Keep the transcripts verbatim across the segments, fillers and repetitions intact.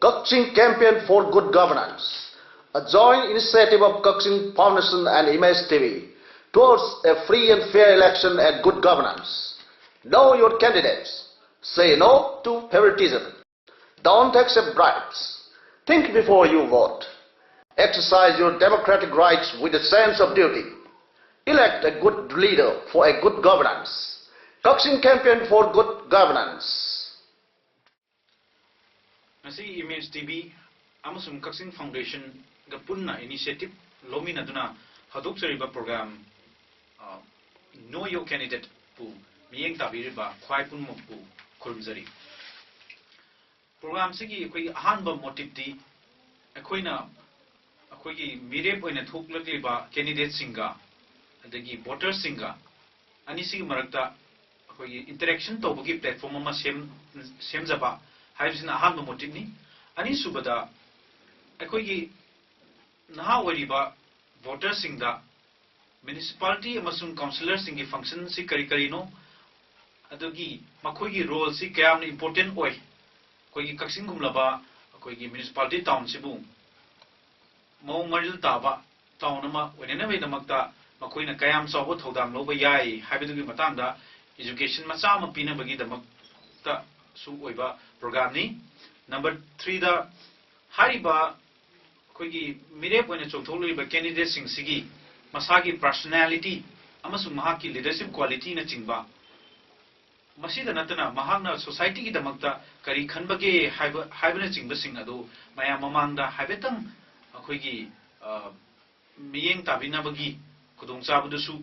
Kakching Campaign for Good Governance, a joint initiative of Kakching Foundation and Image T V, towards a free and fair election and good governance. Know your candidates. Say no to favoritism. Don't accept bribes. Think before you vote. Exercise your democratic rights with a sense of duty. Elect a good leader for a good governance. Kakching Campaign for Good Governance. ꯉꯁꯤ image T V ꯑꯃꯁꯨꯡ ꯀꯛꯆꯤꯡ ꯐꯥꯎꯟꯗꯦꯁꯟꯒ ꯄꯨꯟꯅ initiative ꯂꯧꯃꯤꯟꯅꯗꯨꯅ ꯍꯧꯗꯣꯛꯆꯔꯤꯕ programme, ꯑ, Know Your Candidate ꯄꯨ ꯃꯤꯠꯌꯦꯡ ꯇꯥꯕꯤꯔꯤꯕ ꯈ꯭ꯋꯥꯏ ꯄꯨꯝꯅꯃꯛꯄꯨ ꯈꯨꯔꯨꯝꯖꯔꯤ꯫ ꯄ꯭ꯔꯣꯒ꯭ꯔꯥꯝꯁꯤꯒꯤ ꯑꯩꯈꯣꯏꯒꯤ ꯑꯍꯥꯟꯕ ꯃꯣꯇꯤꯚꯇꯤ ꯑꯩꯈꯣꯏꯅ ꯑꯩꯈꯣꯏꯒꯤ ꯃꯤꯔꯦꯞ ꯑꯣꯏꯅ ꯊꯣꯛꯂꯛꯂꯤꯕ ꯀꯦꯟꯗꯤꯗꯦꯠꯁꯤꯡꯒ ꯑꯗꯒꯤ ꯚꯣꯇꯔꯁꯤꯡꯒ ꯑꯅꯤꯁꯤꯒꯤ ꯃꯔꯛꯇ ꯑꯩꯈꯣꯏꯒꯤ ꯏꯟꯇꯔꯦꯛꯁꯟ ꯇꯧꯕꯒꯤ ꯄ꯭ꯂꯦꯠꯐꯣꯝ ꯑꯃ ꯁꯦꯝ-, ꯁꯦꯝꯖꯕ ꯍꯥꯏꯕꯁꯤꯅ ꯑꯍꯥꯟꯕ ꯃꯣꯇꯤꯚꯅꯤ꯫ ꯑꯅꯤꯁꯨꯕꯗ, ꯑꯩꯈꯣꯏꯒꯤ ꯅꯍꯥ ꯑꯣꯏꯔꯤꯕ ꯚꯣꯇꯔꯁꯤꯡꯗ ꯃ꯭ꯌꯨꯅꯤꯁꯤꯄꯥꯂꯤꯇꯤ ꯑꯃꯁꯨꯡ ꯀꯥꯎꯟꯁꯤꯂꯔꯁꯤꯡꯒꯤ ꯐꯪꯁꯟꯁꯤ ꯀꯔꯤ ꯀꯔꯤꯅꯣ, ꯑꯗꯨꯒꯤ ꯃꯈꯣꯏꯒꯤ ꯔꯣꯜꯁꯤ ꯀꯌꯥꯝꯅ ꯏꯝꯄꯣꯔꯇꯦꯟ ꯑꯣꯏ, ꯑꯩꯈꯣꯏꯒꯤ ꯀꯛꯆꯤꯡꯒꯨꯝꯂꯕ ꯑꯩꯈꯣꯏꯒꯤ ꯃ꯭ꯌꯨꯅꯤꯁꯤꯄꯥꯂꯤꯇꯤ ꯇꯥꯎꯟꯁꯤꯕꯨ ꯃꯑꯣꯡ ꯃꯔꯤꯜ ꯇꯥꯕ ꯇꯥꯎꯟ ꯑꯃ ꯑꯣꯏꯅꯅꯕꯒꯤꯗꯃꯛꯇ ꯃꯈꯣꯏꯅ ꯀꯌꯥꯝ ꯆꯥꯎꯕ ꯊꯧꯗꯥꯡ ꯂꯧꯕ ꯌꯥꯏ ꯍꯥꯏꯕꯗꯨꯒꯤ ꯃꯇꯥꯡꯗ ꯏꯖꯨꯀꯦꯁꯟ ꯃꯆꯥ ꯑꯃ ꯄꯤꯅꯕꯒꯤꯗꯃꯛꯇꯁꯨ ꯑꯣꯏꯕ ꯄ꯭ꯔꯣꯒ꯭ꯔꯥꯝꯅꯤ꯫ ꯅꯝꯕꯔ ꯊ꯭ꯔꯤꯗ, ꯍꯥꯏꯔꯤꯕ ꯑꯩꯈꯣꯏꯒꯤ ꯃꯤꯔꯦꯞ ꯑꯣꯏꯅ ꯆꯣꯡꯊꯣꯛꯂꯤꯕ ꯀꯦꯟꯗꯤꯗꯦꯠꯁꯤꯡꯁꯤꯒꯤ ꯃꯁꯥꯒꯤ ꯄꯔꯁꯣꯅꯦꯂꯤꯇꯤ ꯑꯃꯁꯨꯡ ꯃꯍꯥꯛꯀꯤ ꯂꯤꯗꯔꯁꯤꯞ ꯀ꯭ꯋꯥꯂꯤꯇꯤꯅꯆꯤꯡꯕ ꯃꯁꯤꯗ ꯅꯠꯇꯅ ꯃꯍꯥꯛꯅ ꯁꯣꯁꯥꯏꯇꯤꯒꯤꯗꯃꯛꯇ ꯀꯔꯤ ꯈꯟꯕꯒꯦ ꯍꯥꯏꯕ, ꯍꯥꯏꯕꯅꯆꯤꯡꯕꯁꯤꯡ ꯑꯗꯨ ꯃꯌꯥꯝ ꯃꯃꯥꯡꯗ ꯍꯥꯏꯐꯦꯠꯇꯪ ꯑꯩꯈꯣꯏꯒꯤ, ꯑ, ꯃꯤꯠꯌꯦꯡ ꯇꯥꯕꯤꯅꯕꯒꯤ ꯈꯨꯗꯣꯡꯆꯥꯕꯗꯨꯁꯨ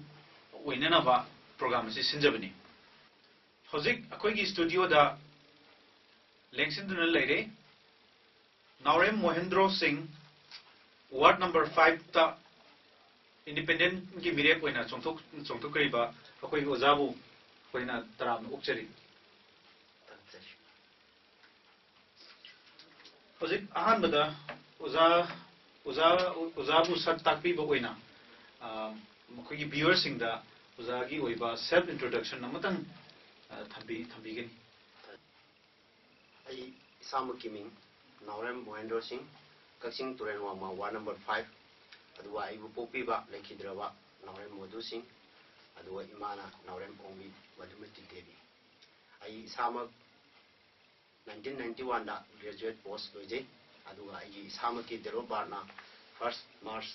ꯑꯣꯏꯅꯅꯕ ꯄ꯭ꯔꯣꯒ꯭ꯔꯥꯝ ꯑꯁꯤ ꯁꯤꯟꯖꯕꯅꯤ꯫ ꯍꯧꯖꯤꯛ ꯑꯩꯈꯣꯏꯒꯤ ꯁ꯭ꯇꯨꯗꯤꯑꯣꯗ ꯂꯦꯡꯁꯤꯟꯗꯨꯅ ꯂꯩꯔꯦ ꯅꯥꯎꯔꯦꯝ ꯃꯣꯍꯦꯟꯗ꯭ꯔꯣ ꯁꯤꯡ, ꯋꯥꯔꯗ ꯅꯝꯕꯔ ꯐꯥꯏꯚꯇ ꯏꯟꯗꯤꯄꯦꯟꯗꯦꯟꯒꯤ ꯃꯤꯔꯦꯞ ꯑꯣꯏꯅ ꯆꯣꯡꯊꯣꯛ-, ꯆꯣꯡꯊꯣꯛꯆꯔꯤꯕ ꯑꯩꯈꯣꯏꯒꯤ ꯑꯣꯖꯥꯕꯨ ꯑꯩꯈꯣꯏꯅ ꯇꯔꯥꯝꯅ ꯑꯣꯛꯆꯔꯤ꯫ ꯍꯧꯖꯤꯛ ꯑꯍꯥꯟꯕꯗ ꯑꯣꯖꯥ, ꯑꯣꯖꯥ, ꯑꯣꯖꯥꯕꯨ ꯁꯛ ꯇꯥꯛꯄꯤꯕ ꯑꯣꯏꯅ, ꯑ, ꯃꯈꯣꯏꯒꯤ ꯚ꯭ꯌꯨꯋꯔꯁꯤꯡꯗ ꯑꯣꯖꯥꯒꯤ ꯑꯣꯏꯕ ꯁꯦꯜꯐ ꯏꯟꯇ꯭ꯔꯣꯗꯛꯁꯟ ꯑꯃꯇꯪ, ꯑ, ꯊꯝꯕꯤ-, ꯊꯝꯕꯤꯒꯅꯤ꯫ ꯑꯩ ꯏꯁꯥꯃꯛꯀꯤ ꯃꯤꯡ ꯅꯥꯎꯔꯦꯝ ꯃꯣꯍꯦꯟꯗ꯭ꯔꯣ ꯁꯤꯡ, ꯀꯛꯆꯤꯡ ꯇꯨꯔꯦꯜ ꯋꯥꯡꯃ, ꯋꯥꯔꯗ ꯅꯝꯕꯔ ꯐꯥꯏꯚ꯫ ꯑꯗꯨꯒ ꯑꯩꯕꯨ ꯄꯣꯛꯄꯤꯕ ꯂꯩꯈꯤꯗ꯭ꯔꯕ ꯅꯥꯎꯔꯦꯝ ꯃꯣꯗꯨ ꯁꯤꯡ, ꯑꯗꯨꯒ ꯏꯃꯥꯅ ꯅꯥꯎꯔꯦꯝ ꯑꯣꯡꯕꯤ ꯃꯙꯨꯃꯇꯤ ꯗꯦꯕꯤ꯫ ꯑꯩ ꯏꯁꯥꯃꯛ ꯅꯥꯏꯟꯇꯤꯟ ꯅꯥꯏꯟꯇꯤ ꯋꯥꯟꯗ ꯒ꯭ꯔꯦꯖꯨꯋꯦꯠ ꯄꯣꯁ ꯂꯣꯏꯖꯩ, ꯑꯗꯨꯒ ꯑꯩꯒꯤ ꯏꯁꯥꯃꯛꯀꯤ date of birthꯅ first March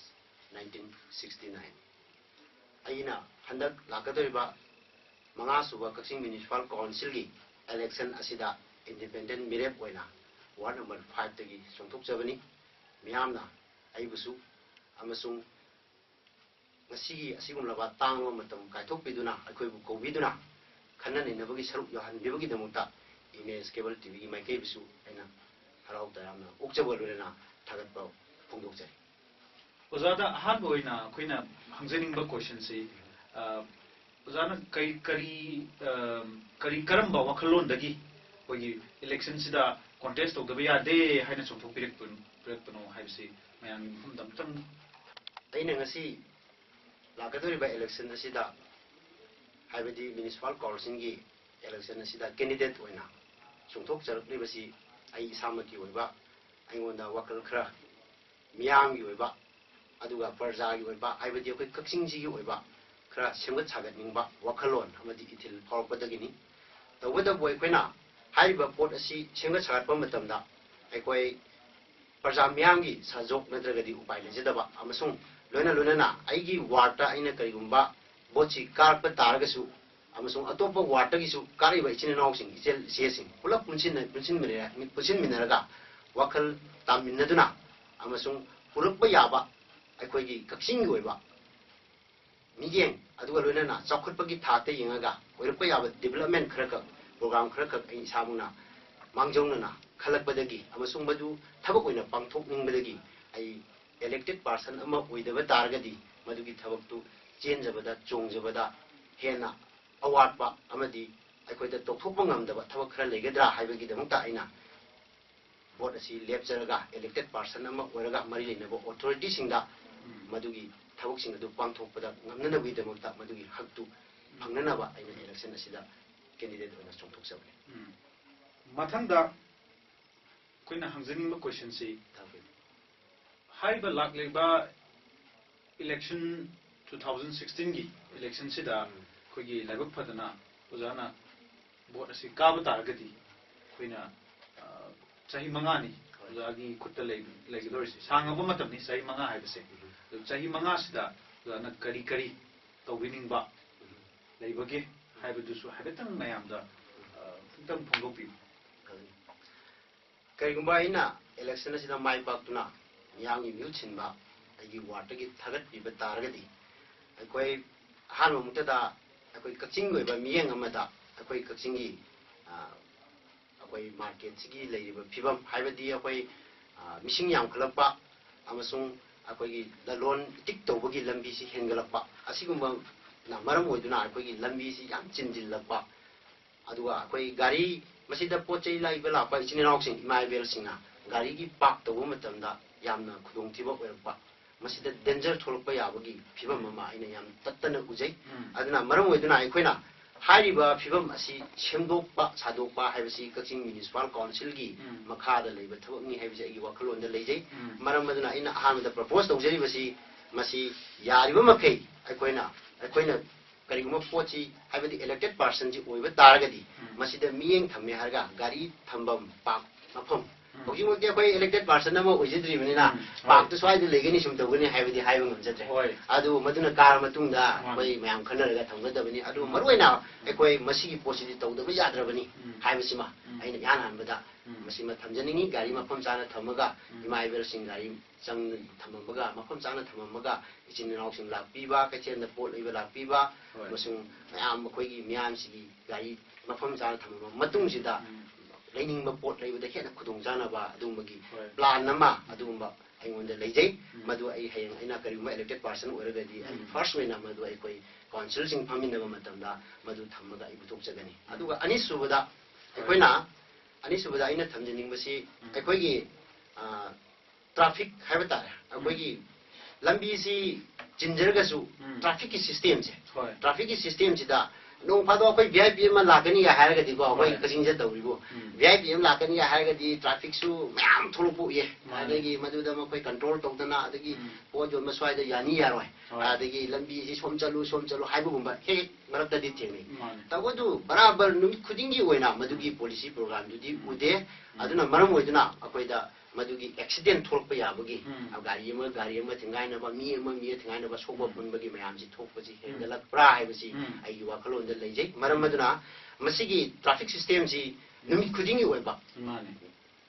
nineteen sixty nine꯫ ꯑꯩꯅ ꯍꯟꯗꯛ ꯂꯥꯛꯀꯗꯧꯔꯤꯕ ꯃꯉꯥꯁꯨꯕ ꯀꯛꯆꯤꯡ ꯃ꯭ꯌꯨꯅꯤꯁꯤꯄꯥꯜ ꯀꯥꯎꯟꯁꯤꯜꯒꯤ election ꯑꯁꯤꯗ independent ꯃꯤꯔꯦꯞ ꯑꯣꯏꯅ ꯋꯥꯔꯗ ꯅꯝꯕꯔ ꯐꯥꯏꯚꯇꯒꯤ ꯆꯣꯡꯊꯣꯛꯆꯕꯅꯤ꯫ ꯃꯤꯌꯥꯝꯅ ꯑꯩꯕꯨꯁꯨ ꯑꯃꯁꯨꯡ ꯉꯁꯤꯒꯤ ꯑꯁꯤꯒꯨꯝꯂꯕ ꯇꯥꯡꯂꯕ ꯃꯇꯝ ꯀꯥꯏꯊꯣꯛꯄꯤꯗꯨꯅ ꯑꯩꯈꯣꯏꯕꯨ ꯀꯧꯕꯤꯗꯨꯅ ꯈꯟꯅ ꯅꯩꯅꯕꯒꯤ ꯁꯔꯨꯛ ꯌꯥꯍꯟꯕꯤꯕꯒꯤꯗꯃꯛꯇ ꯏꯃꯦꯖ ꯀꯦꯕꯜ ꯇꯤꯚꯤꯒꯤ ꯃꯥꯏꯀꯩꯕꯨꯁꯨ ꯑꯩꯅ ꯍꯔꯥꯎ ꯇꯌꯥꯝꯅ ꯑꯣꯛꯆꯕ ꯂꯣꯏꯅꯅ ꯊꯥꯒꯠꯄ ꯐꯣꯡꯗꯣꯛꯆꯔꯤ꯫ ꯑꯣꯖꯥꯗ ꯑꯍꯥꯟꯕ ꯑꯣꯏꯅ ꯑꯩꯈꯣꯏꯅ ꯍꯪꯖꯅꯤꯡꯕ questionꯁꯤ, ꯑ, ꯑꯣꯖꯥꯅ ꯀꯔꯤ ꯀꯔꯤ ꯑ, ꯀꯔꯤ ꯀꯔꯝꯕ ꯋꯥꯈꯜꯂꯣꯟꯗꯒꯤ ꯑꯩꯈꯣꯏꯒꯤ electionꯁꯤꯗ contest ꯇꯧꯗꯕ ꯌꯥꯗꯦ ꯍꯥꯏꯅ ꯆꯣꯡꯊꯣꯛꯄꯤꯔꯛꯄꯅꯣ ꯄꯤꯔꯛꯄꯅꯣ ꯍꯥꯏꯕꯁꯤ ꯃꯌꯥꯝꯒꯤ ꯃꯐꯝꯗ ꯑꯝꯇꯪ ꯑꯩꯅ ꯉꯁꯤ ꯂꯥꯛꯀꯗꯧꯔꯤꯕ election ꯑꯁꯤꯗ, ꯍꯥꯏꯕꯗꯤ ꯃ꯭ꯌꯨꯅꯤꯁꯤꯄꯥꯜ ꯀꯥꯎꯟꯁꯤꯜꯒꯤ election ꯑꯁꯤꯗ candidate ꯑꯣꯏꯅ ꯆꯣꯡꯊꯣꯛꯆꯔꯛꯂꯤꯕꯁꯤ ꯑꯩ ꯏꯁꯥꯃꯛꯀꯤ ꯑꯣꯏꯕ ꯑꯩꯉꯣꯟꯗ ꯋꯥꯈꯜ ꯈꯔ, ꯃꯤꯌꯥꯝꯒꯤ ꯑꯣꯏꯕ, ꯑꯗꯨꯒ ꯄ꯭ꯔꯖꯥꯒꯤ ꯑꯣꯏꯕ, ꯍꯥꯏꯕꯗꯤ ꯑꯩꯈꯣꯏ ꯀꯛꯆꯤꯡꯁꯤꯒꯤ ꯑꯣꯏꯕ ꯈꯔ ꯁꯦꯝꯒꯠ ꯁꯥꯒꯠꯅꯤꯡꯕ ꯋꯥꯈꯜꯂꯣꯟ ꯑꯃꯗꯤ ꯏꯊꯤꯜ ꯐꯥꯎꯔꯛꯄꯗꯒꯤꯅꯤ꯫ ꯇꯧꯕꯇꯕꯨ ꯑꯩꯈꯣꯏꯅ ꯍꯥꯏꯔꯤꯕ ꯄꯣꯠ ꯑꯁꯤ ꯁꯦꯝꯒꯠ ꯁꯥꯒꯠꯄ ꯃꯇꯝꯗ ꯑꯩꯈꯣꯏ ꯄ꯭ꯔꯖꯥ ꯃꯤꯌꯥꯝꯒꯤ ꯁꯍꯖꯣꯛ ꯅꯠꯇ꯭ꯔꯒꯗꯤ ꯎꯄꯥꯏ ꯂꯩꯖꯗꯕ, ꯑꯃꯁꯨꯡ ꯂꯣꯏꯅ ꯂꯣꯏꯅꯅ ꯑꯩꯒꯤ ꯋꯥꯔꯗꯇ ꯑꯩꯅ ꯀꯔꯤꯒꯨꯝꯕ ꯚꯣꯠꯁꯤ ꯀꯥꯔꯛꯄ ꯇꯥꯔꯒꯁꯨ, ꯑꯃꯁꯨꯡ ꯑꯇꯣꯞꯄ ꯋꯥꯔꯗꯇꯒꯤꯁꯨ ꯀꯥꯔꯛꯏꯕ ꯏꯆꯤꯟ ꯏꯅꯥꯎꯁꯤꯡ, ꯏꯆꯦꯜ ꯏꯆꯦꯁꯤꯡ ꯄꯨꯂꯞ ꯄꯨꯟꯁꯤꯟꯅ- ꯄꯨꯟꯁꯤꯟꯃꯤꯟꯅꯔ- ꯄꯨꯟꯁꯤꯟꯃꯤꯟꯅꯔꯒ ꯋꯥꯈꯜ ꯇꯥꯃꯤꯟꯅꯗꯨꯅ ꯑꯃꯁꯨꯡ ꯄꯨꯔꯛꯄ ꯌꯥꯕ ꯑꯩꯈꯣꯏꯒꯤ ꯀꯛꯆꯤꯡꯒꯤ ꯑꯣꯏꯕ ꯃꯤꯠꯌꯦꯡ, ꯑꯗꯨꯒ ꯂꯣꯏꯅꯅ ꯆꯥꯎꯈꯠꯄꯒꯤ ꯊꯥꯛꯇ ꯌꯦꯡꯉꯒ ꯑꯣꯏꯔꯛꯄ ꯌꯥꯕ development ꯈꯔꯈꯛ, program ꯈꯔꯈꯛ ꯑꯩ ꯏꯁꯥꯃꯛꯅ ꯃꯥꯡꯖꯧꯅꯅ ꯈꯜꯂꯛꯄꯗꯒꯤ ꯑꯃꯁꯨꯡ ꯃꯗꯨ ꯊꯕꯛ ꯑꯣꯏꯅ ꯄꯥꯡꯊꯣꯛꯅꯤꯡꯕꯗꯒꯤ ꯑꯩ elected person ꯑꯃ ꯑꯣꯏꯗꯕ ꯇꯥꯔꯒꯗꯤ ꯃꯗꯨꯒꯤ ꯊꯕꯛꯇꯨ ꯆꯦꯟꯖꯕꯗ, ꯆꯣꯡꯖꯕꯗ ꯍꯦꯟꯅ ꯑꯋꯥꯠꯄ ꯑꯃꯗꯤ ꯑꯩꯈꯣꯏꯗ ꯇꯧꯊꯣꯛꯄ ꯉꯝꯗꯕ ꯊꯕꯛ ꯈꯔ ꯂꯩꯒꯗ꯭ꯔꯥ ꯍꯥꯏꯕꯒꯤꯗꯃꯛꯇ ꯑꯩꯅ ꯚꯣꯠ ꯑꯁꯤ ꯂꯦꯞꯆꯔꯒ elected person ꯑꯃ ꯑꯣꯏꯔꯒ ꯃꯔꯤ ꯂꯩꯅꯕ authorityꯁꯤꯡꯗ ꯃꯗꯨꯒꯤ ꯊꯕꯛꯁꯤꯡ ꯑꯗꯨ ꯄꯥꯡꯊꯣꯛꯄꯗ ꯉꯝꯅꯅꯕꯒꯤꯗꯃꯛꯇ ꯃꯗꯨꯒꯤ ꯍꯛꯇꯨ ꯐꯪꯅꯅꯕ ꯑꯩꯅ election ꯑꯁꯤꯗ candidate ꯑꯣꯏꯅ ꯆꯣꯡꯊꯣꯛꯆꯕꯅꯤ꯫ ꯎꯝ꯫ ꯃꯊꯪꯗ ꯑꯩꯈꯣꯏꯅ ꯍꯪꯖꯅꯤꯡꯕ ꯀꯣꯏꯁꯟꯁꯤ, ꯍꯥꯏꯔꯤꯕ ꯂꯥꯛꯂꯤꯕ ꯏꯂꯦꯛꯁꯟ, ꯇꯨ ꯊꯥꯎꯖꯟ ꯁꯤꯛꯁꯇꯤꯟꯒꯤ ꯏꯂꯦꯛꯁꯟꯁꯤꯗ ꯑꯩꯈꯣꯏꯒꯤ ꯂꯥꯏꯕꯛ ꯐꯗꯅ ꯑꯣꯖꯥꯅ ꯚꯣꯠ ꯑꯁꯤ ꯀꯥꯕ ꯇꯥꯔꯒꯗꯤ, ꯑꯩꯈꯣꯏꯅ, ꯑ, ꯆꯍꯤ ꯃꯉꯥꯅꯤ ꯑꯣꯖꯥꯒꯤ ꯈꯨꯠꯇ ꯂꯩ-, ꯂꯩꯒꯗꯧꯔꯤꯁꯦ꯫ ꯁꯥꯡꯉꯕ ꯃꯇꯝꯅꯤ ꯆꯍꯤ ꯃꯉꯥ ꯍꯥꯏꯕꯁꯦ꯫ ꯑꯗꯨ ꯆꯍꯤ ꯃꯉꯥꯁꯤꯗ ꯑꯣꯖꯥꯅ ꯀꯔꯤ ꯀꯔꯤ ꯇꯧꯕꯤꯅꯤꯡꯕ ꯂꯩꯕꯒꯦ ꯍꯥꯏꯕꯗꯨꯁꯨ ꯍꯥꯏꯐꯦꯠꯇꯪ ꯃꯌꯥꯝꯗ, ꯑ, ꯑꯃꯨꯛꯇꯪ ꯐꯣꯡꯗꯣꯛꯄꯤꯌꯨ꯫ ꯀꯔꯤꯒꯨꯝꯕ ꯑꯩꯅ ꯏꯂꯦꯛꯁꯟ ꯑꯁꯤꯗ ꯃꯥꯏ ꯄꯥꯛꯇꯨꯅ ꯃꯤꯌꯥꯝꯒꯤ ꯃꯤꯍꯨꯠ ꯁꯤꯟꯕ ꯑꯩꯒꯤ ꯋꯥꯔꯗꯇꯒꯤ ꯊꯥꯒꯠꯄꯤꯕ ꯇꯥꯔꯒꯗꯤ, ꯑꯩꯈꯣꯏ ꯑꯍꯥꯟꯕ ꯃꯛꯇꯗ ꯑꯩꯈꯣꯏ ꯀꯛꯆꯤꯡꯒꯤ ꯑꯣꯏꯕ ꯃꯤꯠꯌꯦꯡ ꯑꯃꯗ, ꯑꯩꯈꯣꯏ ꯀꯛꯆꯤꯡꯒꯤ, ꯑ, ꯑꯩꯈꯣꯏ ꯃꯥꯔꯀꯦꯠꯁꯤꯒꯤ ꯂꯩꯔꯤꯕ ꯐꯤꯕꯝ, ꯍꯥꯏꯕꯗꯤ ꯑꯩꯈꯣꯏ, ꯑ, ꯃꯤꯁꯤꯡ ꯌꯥꯝꯈꯠꯂꯛꯄ ꯑꯃꯁꯨꯡ ꯑꯩꯈꯣꯏꯒꯤ ꯂꯂꯣꯟ ꯏꯇꯤꯛ ꯇꯧꯕꯒꯤ ꯂꯝꯕꯤꯁꯤ ꯍꯦꯟꯒꯠꯂꯛꯄ ꯑꯁꯤꯒꯨꯝꯕꯅ ꯃꯔꯝ ꯑꯣꯏꯗꯨꯅ ꯑꯩꯈꯣꯏꯒꯤ ꯂꯝꯕꯤꯁꯤ ꯌꯥꯝ ꯆꯤꯟꯁꯤꯜꯂꯛꯄ, ꯑꯗꯨꯒ ꯑꯩꯈꯣꯏ ꯒꯥꯔꯤ ꯃꯁꯤꯗ ꯄꯣꯠ ꯆꯩ ꯂꯩꯕ ꯂꯥꯛꯄ ꯏꯆꯤꯟ ꯏꯅꯥꯎꯁꯤꯡ, ꯏꯃꯥ ꯏꯕꯦꯜꯁꯤꯡꯅ ꯒꯥꯔꯤꯒꯤ ꯄꯥꯔꯛ ꯇꯧꯕ ꯃꯇꯝꯗ ꯌꯥꯝꯅ ꯈꯨꯗꯣꯡꯊꯤꯕ ꯑꯣꯏꯔꯛꯄ, ꯃꯁꯤꯗ ꯗꯦꯟꯖꯔ ꯊꯣꯛꯂꯛꯄ ꯌꯥꯕꯒꯤ ꯐꯤꯕꯝ ꯑꯃ ꯑꯩꯅ ꯌꯥꯝ ꯇꯠꯇꯅ ꯎꯖꯩ꯫ ꯎꯝ꯫ ꯑꯗꯨꯅ ꯃꯔꯝ ꯑꯣꯏꯗꯨꯅ ꯑꯩꯈꯣꯏꯅ ꯍꯥꯏꯔꯤꯕ ꯐꯤꯕꯝ ꯑꯁꯤ ꯁꯦꯝꯗꯣꯛꯄ ꯁꯥꯗꯣꯛꯄ ꯍꯥꯏꯕꯁꯤ ꯀꯛꯆꯤꯡ ꯃ꯭ꯌꯨꯅꯤꯁꯤꯄꯥꯜ ꯀꯥꯎꯟꯁꯤꯜꯒꯤ ꯎꯝ꯫ ꯃꯈꯥꯗ ꯂꯩꯕ ꯊꯕꯛꯅꯤ ꯍꯥꯏꯕꯁꯤ ꯑꯩꯒꯤ ꯋꯥꯈꯜꯂꯣꯟꯗ ꯂꯩꯖꯩ꯫ ꯎꯝ꯫ ꯃꯔꯝ ꯑꯗꯨꯅ ꯑꯩꯅ ꯑꯍꯥꯟꯕꯗ ꯄ꯭ꯔꯄꯣꯁ ꯇꯧꯖꯔꯤꯕꯁꯤ, ꯃꯁꯤ ꯌꯥꯔꯤꯕ ꯃꯈꯩ ꯑꯩꯈꯣꯏꯅ, ꯑꯩꯈꯣꯏꯅ ꯀꯔꯤꯒꯨꯝꯕ ꯄꯣꯠꯁꯤ, ꯍꯥꯏꯕꯗꯤ ꯏꯂꯦꯛꯇꯦꯠ ꯄꯥꯔꯁꯟꯁꯤ ꯑꯣꯏꯕ ꯇꯥꯔꯒꯗꯤ, ꯎꯝ꯫ ꯃꯁꯤꯗ ꯃꯤꯠꯌꯦꯡ ꯊꯝꯃꯦ ꯍꯥꯏꯔꯒ ꯒꯥꯔꯤ ꯊꯝꯐꯝ, ꯄꯥꯔꯛ ꯃꯐꯝ, ꯎꯝ꯫ ꯍꯧꯖꯤꯛꯃꯛꯇꯤ ꯑꯩꯈꯣꯏ ꯏꯂꯦꯛꯇꯦꯠ ꯄꯥꯔꯁꯟ ꯑꯃ ꯑꯣꯏꯖꯗ꯭ꯔꯤꯕꯅꯤꯅ, ꯎꯝ, ꯍꯣꯏ꯫ ꯄꯥꯔꯛꯇꯨ ꯁ꯭ꯋꯥꯏꯗ ꯂꯩꯒꯅꯤ, ꯁꯨꯝ ꯇꯧꯒꯅꯤ ꯍꯥꯏꯕꯗꯤ ꯍꯥꯏꯕ ꯉꯝꯖꯗ꯭ꯔꯦ꯫ ꯍꯣꯏ꯫ ꯑꯗꯨ ꯃꯗꯨꯅ ꯀꯥꯔ ꯃꯇꯨꯡꯗ ꯃꯥꯅꯤ꯫ ꯑꯩꯈꯣꯏ ꯃꯌꯥꯝ ꯈꯟꯅꯔꯒ ꯊꯝꯒꯗꯕꯅꯤ꯫ ꯑꯗꯨ ꯎꯝ꯫ ꯃꯔꯨꯑꯣꯏꯅ ꯑꯩꯈꯣꯏ ꯃꯁꯤꯒꯤ ꯄꯣꯠꯁꯤꯗꯤ ꯇꯧꯗꯕ ꯌꯥꯗ꯭ꯔꯕꯅꯤ ꯎꯝ꯫ ꯍꯥꯏꯕꯁꯤꯃ ꯎꯝ꯫ ꯑꯩꯅ ꯏꯍꯥꯟ ꯍꯥꯟꯕꯗ ꯎꯝ꯫ ꯃꯁꯤꯃ ꯊꯝꯖꯅꯤꯡꯉꯤ꯫ ꯒꯥꯔꯤ ꯃꯐꯝ ꯆꯥꯅ ꯊꯝꯃꯒ, ꯎꯝ꯫ ꯏꯃꯥ ꯏꯕꯦꯜꯁꯤꯡ ꯒꯥꯔꯤ ꯆꯪ ꯊꯝꯃꯝꯃꯒ, ꯃꯐꯝ ꯆꯥꯅ ꯊꯝꯃꯝꯃꯒ, ꯏꯆꯤꯟ ꯏꯅꯥꯎꯁꯤꯡ ꯂꯥꯛꯄꯤꯕ, ꯀꯩꯊꯦꯜꯗ ꯄꯣꯠ ꯂꯩꯕ ꯂꯥꯛꯄꯤꯕ, ꯍꯣꯏ꯫ ꯑꯃꯁꯨꯡ ꯃꯌꯥꯝ ꯑꯩꯈꯣꯏꯒꯤ ꯃꯤꯌꯥꯝꯁꯤꯒꯤ ꯒꯥꯔꯤ ꯃꯐꯝ ꯆꯥꯅ ꯊꯝꯃꯕ ꯃꯇꯨꯡꯁꯤꯗ, ꯎꯝ꯫ ꯂꯩꯅꯤꯡꯕ ꯄꯣꯠ ꯂꯩꯕꯗ ꯍꯦꯟꯅ ꯈꯨꯗꯣꯡꯆꯥꯅꯕ ꯑꯗꯨꯒꯨꯝꯕꯒꯤ ꯍꯣꯏ꯫ ꯄ꯭ꯂꯥꯟ ꯑꯃ ꯑꯗꯨꯒꯨꯝꯕ ꯑꯩꯉꯣꯟꯗ ꯂꯩꯖꯩ꯫ ꯎꯝ꯫ ꯃꯗꯨ ꯑꯩ ꯍꯌꯦꯡ ꯑꯩꯅ ꯀꯔꯤꯒꯨꯝꯕ ꯏꯂꯦꯛꯇꯦꯠ ꯄꯥꯔꯁꯟ ꯑꯣꯏꯔꯒꯗꯤ, ꯑꯩ ꯎꯝ꯫ ꯐꯥꯔꯁ ꯑꯣꯏꯅ ꯃꯗꯨ ꯑꯩꯈꯣꯏ ꯀꯥꯎꯟꯁꯤꯜꯁꯤꯡ ꯐꯝꯃꯤꯟꯅꯕ ꯃꯇꯝꯗ ꯃꯗꯨ ꯊꯝꯃꯒ ꯑꯩ ꯄꯨꯊꯣꯛꯆꯒꯅꯤ꯫ ꯎꯝ꯫ ꯑꯗꯨꯒ ꯑꯅꯤꯁꯨꯕꯗ, ꯍꯣꯏ꯫ ꯑꯩꯈꯣꯏꯅ, ꯑꯅꯤꯁꯨꯕꯗ ꯑꯩꯅ ꯊꯝꯖꯅꯤꯡꯕꯁꯤ, ꯎꯝ꯫ ꯑꯩꯈꯣꯏꯒꯤ, ꯑ, ꯇ꯭ꯔꯥꯐꯤꯛ ꯍꯥꯏꯕ ꯇꯥꯔꯦ, ꯎꯝ꯫ ꯑꯩꯈꯣꯏꯒꯤ ꯂꯝꯕꯤꯁꯤ ꯆꯤꯟꯖꯔꯒꯁꯨ ꯎꯝ꯫ ꯇ꯭ꯔꯥꯐꯤꯛꯀꯤ ꯁꯤꯁꯇꯦꯝꯁꯦ, ꯍꯣꯏ꯫ ꯇ꯭ꯔꯥꯐꯤꯛꯀꯤ ꯁꯤꯁꯇꯦꯝꯁꯤꯗ ꯅꯣꯡ ꯐꯥꯗꯣꯛ ꯑꯩꯈꯣꯏ ꯚꯤ ꯑꯥꯏ ꯄꯤ ꯑꯃ ꯂꯥꯛꯀꯅꯤꯒ ꯍꯥꯏꯔꯒꯗꯤꯀꯣ, ꯑꯩꯈꯣꯏ ꯍꯣꯏ꯫ ꯀꯛꯆꯤꯡ ꯆꯠꯇꯧꯔꯤꯕꯨ ꯎꯝ꯫ ꯚꯤ ꯑꯥꯏ ꯄꯤ ꯑꯃ ꯂꯥꯛꯀꯅꯤꯒ ꯍꯥꯏꯔꯒꯗꯤ ꯇ꯭ꯔꯥꯐꯤꯛꯁꯨ ꯃꯌꯥꯝ ꯊꯣꯛꯂꯛꯄ ꯎꯏꯌꯦ꯫ ꯃꯥꯅꯦ꯫ ꯑꯗꯒꯤ ꯃꯗꯨꯗ ꯃꯈꯣꯏ ꯀꯟꯇ꯭ꯔꯣꯜ ꯇꯧꯗꯅ, ꯑꯗꯒꯤ ꯎꯝ꯫ ꯄꯣꯠ ꯌꯣꯟꯕ ꯁ꯭ꯋꯥꯏꯗ ꯌꯥꯅꯤ ꯌꯥꯔꯣꯏ, ꯍꯣꯏ꯫ ꯑꯗꯒꯤ ꯂꯝꯕꯤꯁꯤ ꯁꯣꯝ ꯆꯠꯂꯨ ꯁꯣꯝ ꯆꯠꯂꯨ ꯍꯥꯏꯕꯒꯨꯝꯕ ꯍꯦꯛ ꯍꯦꯛ ꯃꯔꯛꯇꯗꯤ ꯊꯦꯡꯅꯩ꯫ ꯃꯥꯅꯦ꯫ ꯇꯧꯕꯗꯨ ꯕꯔꯥꯕꯔ ꯅꯨꯃꯤꯠ ꯈꯨꯗꯤꯡꯒꯤ ꯑꯣꯏꯅ ꯃꯗꯨꯒꯤ ꯄꯣꯂꯤꯁꯤ ꯄ꯭ꯔꯣꯒ꯭ꯔꯥꯝꯗꯨꯗꯤ ꯎꯝ꯫ ꯎꯗꯦ꯫ ꯎꯝ꯫ ꯑꯗꯨꯅ ꯃꯔꯝ ꯑꯣꯏꯗꯨꯅ ꯑꯩꯈꯣꯏꯗ ꯃꯗꯨꯒꯤ ꯑꯦꯛꯁꯤꯗꯦꯟ ꯊꯣꯛꯂꯛꯄ ꯌꯥꯕꯒꯤ, ꯎꯝ꯫ ꯒꯥꯔꯤ ꯑꯃ ꯒꯥꯔꯤ ꯑꯃ ꯊꯤꯡꯒꯥꯏꯅꯕ, ꯃꯤ ꯑꯃ ꯃꯤ ꯊꯤꯡꯒꯥꯏꯅꯕ, ꯁꯣꯛꯄ ꯎꯝ꯫ ꯄꯟꯕꯒꯤ ꯃꯌꯥꯝꯁꯤ ꯊꯣꯛꯄꯁꯤ ꯎꯝ꯫ ꯍꯦꯟꯒꯠꯂꯛꯄ꯭ꯔꯥ ꯍꯥꯏꯕꯁꯤ ꯎꯝ꯫ ꯑꯩꯒꯤ ꯋꯥꯈꯜꯂꯣꯟꯗ ꯂꯩꯖꯩ꯫ ꯃꯔꯝ ꯑꯗꯨꯅ ꯃꯁꯤꯒꯤ ꯇ꯭ꯔꯥꯐꯤꯛ ꯁꯤꯁꯇꯦꯝꯁꯤ ꯅꯨꯃꯤꯠ ꯈꯨꯗꯤꯡꯒꯤ ꯑꯣꯏꯕ, ꯃꯥꯅꯦ꯫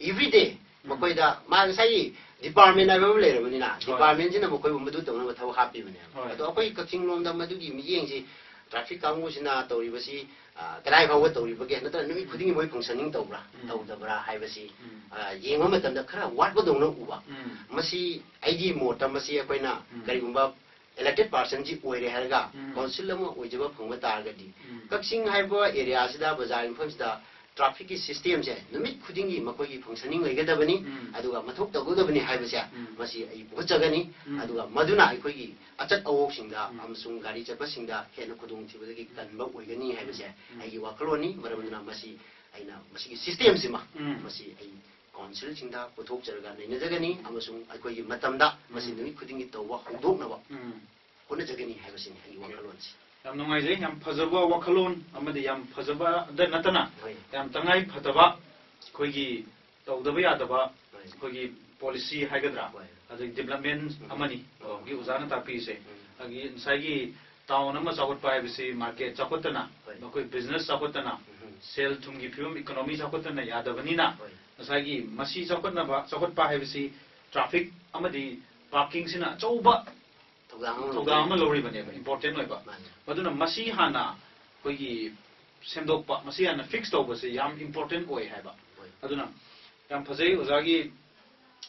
ꯑꯦꯚ꯭ꯔꯤ ꯗꯦ, ꯎꯝ꯫ ꯃꯈꯣꯏꯗ ꯃꯥ ꯉꯁꯥꯏꯒꯤ ꯗꯤꯄꯥꯔꯠꯃꯦꯟ ꯍꯥꯏꯕ ꯑꯃ ꯂꯩꯔꯕꯅꯤꯅ, ꯍꯣꯏ꯫ ꯗꯤꯄꯥꯔꯠꯃꯦꯟꯁꯤꯅ ꯃꯈꯣꯏꯕꯨ ꯃꯗꯨ ꯇꯧꯅꯕ ꯊꯕꯛ ꯍꯥꯞꯄꯤꯕꯅꯦꯕ꯫ ꯍꯣꯏ꯫ ꯑꯗꯣ ꯑꯩꯈꯣꯏ ꯀꯛꯆꯤꯡ ꯂꯣꯝꯗ ꯃꯗꯨꯒꯤ ꯃꯤꯠꯌꯦꯡꯁꯤ ꯇ꯭ꯔꯥꯐꯤꯛ ꯀꯥꯡꯕꯨꯁꯤꯅ ꯇꯧꯔꯤꯕꯁꯤ, ꯑ, ꯀꯗꯥꯏ ꯐꯥꯎꯕ ꯇꯧꯔꯤꯕꯒꯦ, ꯅꯠꯇ꯭ꯔꯒ ꯅꯨꯃꯤꯠ ꯈꯨꯗꯤꯡꯒꯤ ꯃꯣꯏ ꯐꯪꯁꯟꯅꯤꯡ ꯇꯧꯕ꯭ꯔꯥ, ꯎꯝ꯫ ꯇꯧꯗꯕ꯭ꯔꯥ ꯍꯥꯏꯕꯁꯤ, ꯎꯝ꯫ ꯑ, ꯌꯦꯡꯕ ꯃꯇꯝꯗ ꯈꯔ ꯋꯥꯠꯄꯗꯧꯅ ꯎꯕ꯫ ꯎꯝ꯫ ꯃꯁꯤ ꯑꯩꯒꯤ ꯃꯣꯠꯇ ꯃꯁꯤ ꯑꯩꯈꯣꯏꯅ ꯎꯝ꯫ ꯀꯔꯤꯒꯨꯝꯕ ꯏꯂꯦꯛꯇꯦꯠ ꯄꯥꯔꯁꯟꯁꯤ ꯑꯣꯏꯔꯦ ꯍꯥꯏꯔꯒ ꯎꯝ꯫ ꯀꯥꯎꯟꯁꯤꯜ ꯑꯃ ꯑꯣꯏꯖꯕ ꯐꯪꯕ ꯇꯥꯔꯒꯗꯤ, ꯎꯝ꯫ ꯀꯛꯆꯤꯡ ꯍꯥꯏꯕ ꯑꯦꯔꯤꯌꯥꯁꯤꯗ, ꯕꯖꯥꯔ ꯃꯐꯝꯁꯤꯗ ꯇ꯭ꯔꯥꯐꯤꯛꯀꯤ ꯁꯤꯁꯇꯦꯝꯁꯦ ꯅꯨꯃꯤꯠ ꯈꯨꯗꯤꯡꯒꯤ ꯃꯈꯣꯏꯒꯤ ꯐꯪꯁꯟꯅꯤꯡ ꯂꯩꯒꯗꯕꯅꯤ, ꯎꯝ꯫ ꯑꯗꯨꯒ ꯃꯊꯧ ꯇꯧꯒꯗꯕꯅꯤ ꯍꯥꯏꯕꯁꯦ ꯎꯝ꯫ ꯃꯁꯤ ꯑꯩ ꯄꯨꯈꯠꯆꯒꯅꯤ꯫ ꯎꯝ꯫ ꯑꯗꯨꯒ ꯃꯗꯨꯅ ꯑꯩꯈꯣꯏꯒꯤ ꯑꯆꯠ ꯑꯋꯣꯛꯁꯤꯡꯗ ꯎꯝ꯫ ꯑꯃꯁꯨꯡ ꯒꯥꯔꯤ ꯆꯠꯄꯁꯤꯡꯗ ꯍꯦꯟꯅ ꯈꯨꯗꯣꯡꯊꯤꯕꯗꯒꯤ ꯀꯟꯕ ꯑꯣꯏꯒꯅꯤ ꯍꯥꯏꯕꯁꯦ ꯎꯝ꯫ ꯑꯩꯒꯤ ꯋꯥꯈꯜꯂꯣꯟꯅꯤ꯫ ꯃꯔꯝ ꯑꯗꯨꯅ ꯃꯁꯤ ꯑꯩꯅ ꯃꯁꯤꯒꯤ ꯁꯤꯁꯇꯦꯝꯁꯤꯃ ꯎꯝ꯫ ꯃꯁꯤ ꯑꯩ ꯀꯥꯎꯟꯁꯤꯜꯁꯤꯡꯗ ꯄꯨꯊꯣꯛꯆꯔꯒ ꯅꯩꯅꯖꯒꯅꯤ, ꯑꯃꯁꯨꯡ ꯑꯩꯈꯣꯏꯒꯤ ꯃꯇꯝꯗ ꯃꯁꯤ ꯎꯝ꯫ ꯅꯨꯃꯤꯠ ꯈꯨꯗꯤꯡꯒꯤ ꯇꯧꯕ ꯍꯧꯗꯣꯛꯅꯕ ꯎꯝ꯫ ꯍꯣꯠꯅꯖꯒꯅꯤ ꯍꯥꯏꯕꯁꯤꯅꯤ ꯑꯩꯒꯤ ꯋꯥꯈꯜꯂꯣꯟꯁꯤ꯫ ꯌꯥꯝ ꯅꯨꯡꯉꯥꯏꯖꯩ, ꯌꯥꯝ ꯐꯖꯕ ꯋꯥꯈꯜꯂꯣꯟ ꯑꯃꯗꯤ ꯌꯥꯝ ꯐꯖꯕꯗ ꯅꯠꯇꯅ ꯍꯣꯏ꯫ ꯌꯥꯝ ꯇꯉꯥꯏ ꯐꯗꯕ, ꯑꯩꯈꯣꯏꯒꯤ ꯇꯧꯗꯕ ꯌꯥꯗꯕ ꯍꯣꯏ꯫ ꯑꯩꯈꯣꯏꯒꯤ ꯄꯣꯂꯤꯁꯤ ꯍꯥꯏꯒꯗ꯭ꯔꯥ, ꯍꯣꯏ꯫ ꯑꯗꯒꯤ ꯗꯤꯕꯂꯞꯃꯦꯟ ꯎꯝ꯫ ꯑꯃꯅꯤ ꯑꯣ꯫ ꯍꯧꯖꯤꯛ ꯑꯣꯖꯥꯅ ꯇꯥꯛꯄꯤꯔꯤꯁꯦ꯫ ꯎꯝ꯫ ꯑꯗꯒꯤ ꯉꯁꯥꯏꯒꯤ ꯇꯥꯎꯟ ꯑꯃ ꯆꯥꯎꯈꯠꯄ ꯍꯥꯏꯕꯁꯤ ꯃꯥꯔꯀꯦꯠ ꯆꯥꯎꯈꯠꯇꯅ, ꯍꯣꯏ꯫ ꯃꯈꯣꯏ ꯕꯤꯖꯤꯅꯦꯁ ꯆꯥꯎꯈꯠꯇꯅ, ꯎꯝ꯫ ꯁꯦꯜ ꯊꯨꯝꯒꯤ ꯐꯤꯕꯝ, ꯏꯀꯣꯅꯣꯃꯤ ꯆꯥꯎꯈꯠꯇꯅ ꯌꯥꯗꯕꯅꯤꯅ, ꯍꯣꯏ꯫ ꯉꯁꯥꯏꯒꯤ ꯃꯁꯤ ꯆꯥꯎꯈꯠꯅꯕ, ꯆꯥꯎꯈꯠꯄ ꯍꯥꯏꯕꯁꯤ ꯇ꯭ꯔꯥꯐꯤꯛ ꯑꯃꯗꯤ ꯄꯥꯔꯀꯤꯡꯁꯤꯅ ꯑꯆꯧꯕ ꯊꯧꯗꯥꯡ ꯑꯃ ꯊꯧꯗꯥꯡ ꯑꯃ ꯂꯧꯔꯤ꯫ ꯂꯧꯔꯤꯕꯅꯦꯕ, ꯏꯝꯄꯣꯔꯇꯦꯟ ꯑꯣꯏꯕ꯫ ꯃꯥꯅꯤ꯫ ꯃꯗꯨꯅ ꯃꯁꯤ ꯍꯥꯟꯅ ꯑꯩꯈꯣꯏꯒꯤ ꯁꯦꯝꯗꯣꯛꯄ, ꯃꯁꯤ ꯍꯥꯟꯅ ꯐꯤꯛꯁ ꯇꯧꯕꯁꯦ ꯌꯥꯝ ꯏꯝꯄꯣꯔꯇꯦꯟ ꯑꯣꯏ ꯍꯥꯏꯕ꯫ ꯍꯣꯏ꯫ ꯑꯗꯨꯅ ꯌꯥꯝ ꯐꯖꯩ ꯑꯣꯖꯥꯒꯤ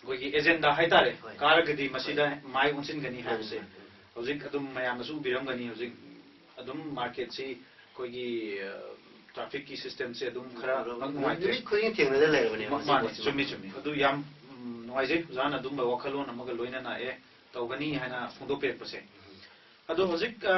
ꯑꯩꯈꯣꯏꯒꯤ ꯑꯦꯖꯦꯟꯗꯥ ꯍꯥꯏꯇꯥꯔꯦ, ꯍꯣꯏ꯫ ꯀꯥꯔꯒꯗꯤ ꯃꯁꯤꯗ ꯃꯥꯏ ꯑꯣꯟꯁꯤꯟꯒꯅꯤ ꯍꯥꯏꯕꯁꯦ꯫ ꯃꯥꯅꯤ, ꯃꯥꯅꯤ꯫ ꯍꯧꯖꯤꯛ ꯑꯗꯨꯝ ꯃꯌꯥꯝꯅꯁꯨ ꯎꯕꯤꯔꯝꯒꯅꯤ, ꯍꯧꯖꯤꯛ ꯑꯗꯨꯝ ꯃꯥꯔꯀꯦꯠꯁꯤ ꯑꯩꯈꯣꯏꯒꯤ, ꯑ, ꯇ꯭ꯔꯥꯐꯤꯛꯀꯤ ꯁꯤꯁꯇꯦꯝꯁꯦ ꯑꯗꯨꯝ ꯈꯔ ꯎꯝ, ꯅꯨꯡꯉꯥꯏꯇ꯭ꯔꯦ꯫ ꯅꯨꯃꯤꯠ ꯈꯨꯗꯤꯡꯒꯤ ꯊꯦꯡꯅꯗ ꯂꯩꯔꯕꯅꯦꯕ ꯃꯥ-, ꯍꯧꯖꯤꯛ ꯃꯥꯅꯦ, ꯄꯣꯠꯁꯤꯃ꯫ ꯆꯨꯝꯃꯤ, ꯆꯨꯝꯃꯤ꯫ ꯑꯗꯨ ꯌꯥꯝ, ꯎꯝ, ꯅꯨꯡꯉꯥꯏꯖꯩ ꯑꯣꯖꯥꯅ ꯑꯗꯨꯝꯕ ꯋꯥꯈꯜꯂꯣꯟ ꯑꯃꯒ ꯂꯣꯏꯅꯅ ꯑꯦ ꯇꯧꯒꯅꯤ ꯍꯥꯏꯅ ꯐꯣꯡꯗꯣꯛꯄꯤꯔꯛꯄꯁꯦ꯫ ꯎꯝ꯫ ꯑꯗꯣ ꯍꯧꯖꯤꯛ ꯑ,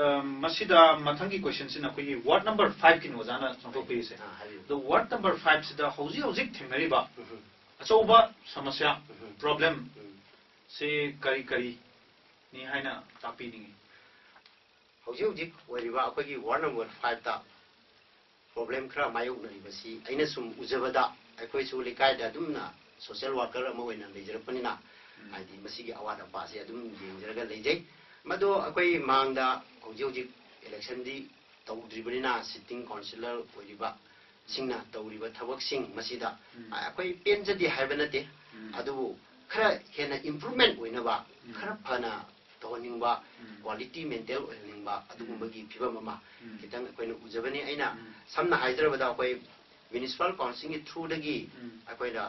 ꯑ, ꯃꯁꯤꯗ ꯃꯊꯪꯒꯤ ꯀꯣꯏꯁꯟꯁꯤꯅ ꯑꯩꯈꯣꯏꯒꯤ ꯋꯥꯔꯗ ꯅꯝꯕꯔ ꯐꯥꯏꯚꯀꯤꯅꯤ ꯑꯣꯖꯥꯅ ꯐꯣꯡꯗꯣꯛꯄꯤꯔꯤꯁꯦ꯫ ꯑꯥ, ꯍꯥꯏꯕꯤꯌꯨ꯫ ꯑꯗꯣ ꯋꯥꯔꯗ ꯅꯝꯕꯔ ꯐꯥꯏꯚꯁꯤꯗ ꯍꯧꯖꯤꯛ ꯍꯧꯖꯤꯛ ꯊꯦꯡꯅꯔꯤꯕ ꯎꯝ, ꯑꯆꯧꯕ ꯁꯃꯁ꯭ꯌꯥ ꯎꯝ, ꯄ꯭ꯔꯣꯕ꯭ꯂꯦꯝ ꯎꯝ꯫ ꯁꯤ ꯀꯔꯤ ꯀꯔꯤꯅꯤ ꯍꯥꯏꯅ ꯇꯥꯛꯄꯤꯅꯤꯡꯉꯤ? ꯍꯧꯖꯤꯛ ꯍꯧꯖꯤꯛ ꯑꯣꯏꯔꯤꯕ ꯑꯩꯈꯣꯏꯒꯤ ꯋꯥꯔꯗ ꯅꯝꯕꯔ ꯐꯥꯏꯚꯇ ꯄ꯭ꯔꯣꯕ꯭ꯂꯦꯝ ꯈꯔ ꯃꯥꯌꯣꯛꯅꯔꯤꯕꯁꯤ ꯑꯩꯅ ꯁꯨꯝ ꯎꯖꯕꯗ, ꯑꯩꯈꯣꯏꯁꯨ ꯂꯩꯀꯥꯏꯗ ꯑꯗꯨꯝꯅ ꯁꯣꯁꯤꯌꯦꯜ ꯋꯥꯔꯀꯔ ꯑꯃ ꯑꯣꯏꯅ ꯂꯩꯖꯔꯛꯄꯅꯤꯅ, ꯍꯥꯏꯗꯤ ꯃꯁꯤꯒꯤ ꯑꯋꯥꯠ ꯑꯄꯥꯁꯦ ꯑꯗꯨꯝ ꯌꯦꯡꯖꯔꯒ ꯂꯩꯖꯩ꯫ ꯃꯗꯣ ꯑꯩꯈꯣꯏ ꯃꯥꯡꯗ ꯍꯧꯖꯤꯛ ꯍꯧꯖꯤꯛ ꯏꯂꯦꯛꯁꯟꯗꯤ ꯇꯧꯗ꯭ꯔꯤꯕꯅꯤꯅ, ꯁꯤꯠꯇꯤꯡ ꯀꯥꯎꯟꯁꯤꯂꯔ ꯑꯣꯏꯔꯤꯕꯁꯤꯡꯅ ꯇꯧꯔꯤꯕ ꯊꯕꯛꯁꯤꯡ ꯃꯁꯤꯗ ꯎꯝ꯫ ꯑꯩꯈꯣꯏ ꯄꯦꯟꯖꯗꯦ ꯍꯥꯏꯕ ꯅꯠꯇꯦ, ꯎꯝ꯫ ꯑꯗꯨꯕꯨ ꯈꯔ ꯍꯦꯟꯅ ꯏꯝꯄ꯭ꯔꯨꯚꯃꯦꯟ ꯑꯣꯏꯅꯕ, ꯎꯝ꯫ ꯈꯔ ꯐꯅ ꯇꯧꯍꯟꯅꯤꯡꯕ, ꯎꯝ꯫ ꯀ꯭ꯋꯥꯂꯤꯇꯤ ꯃꯦꯟꯇꯦꯟ ꯑꯣꯏꯍꯟꯅꯤꯡꯕ ꯑꯗꯨꯒꯨꯝꯕꯒꯤ ꯐꯤꯕꯝ ꯑꯃ ꯎꯝ꯫ ꯈꯤꯇꯪ ꯑꯩꯈꯣꯏꯅ ꯎꯖꯕꯅꯤ꯫ ꯑꯩꯅ ꯎꯝ꯫ ꯁꯝꯅ ꯍꯥꯏꯖꯔꯕꯗ, ꯑꯩꯈꯣꯏ ꯃ꯭ꯌꯨꯅꯤꯁꯤꯄꯥꯜ ꯀꯥꯎꯟꯁꯤꯜꯒꯤ ꯊ꯭ꯔꯨꯗꯒꯤ ꯎꯝ꯫ ꯑꯩꯈꯣꯏꯅ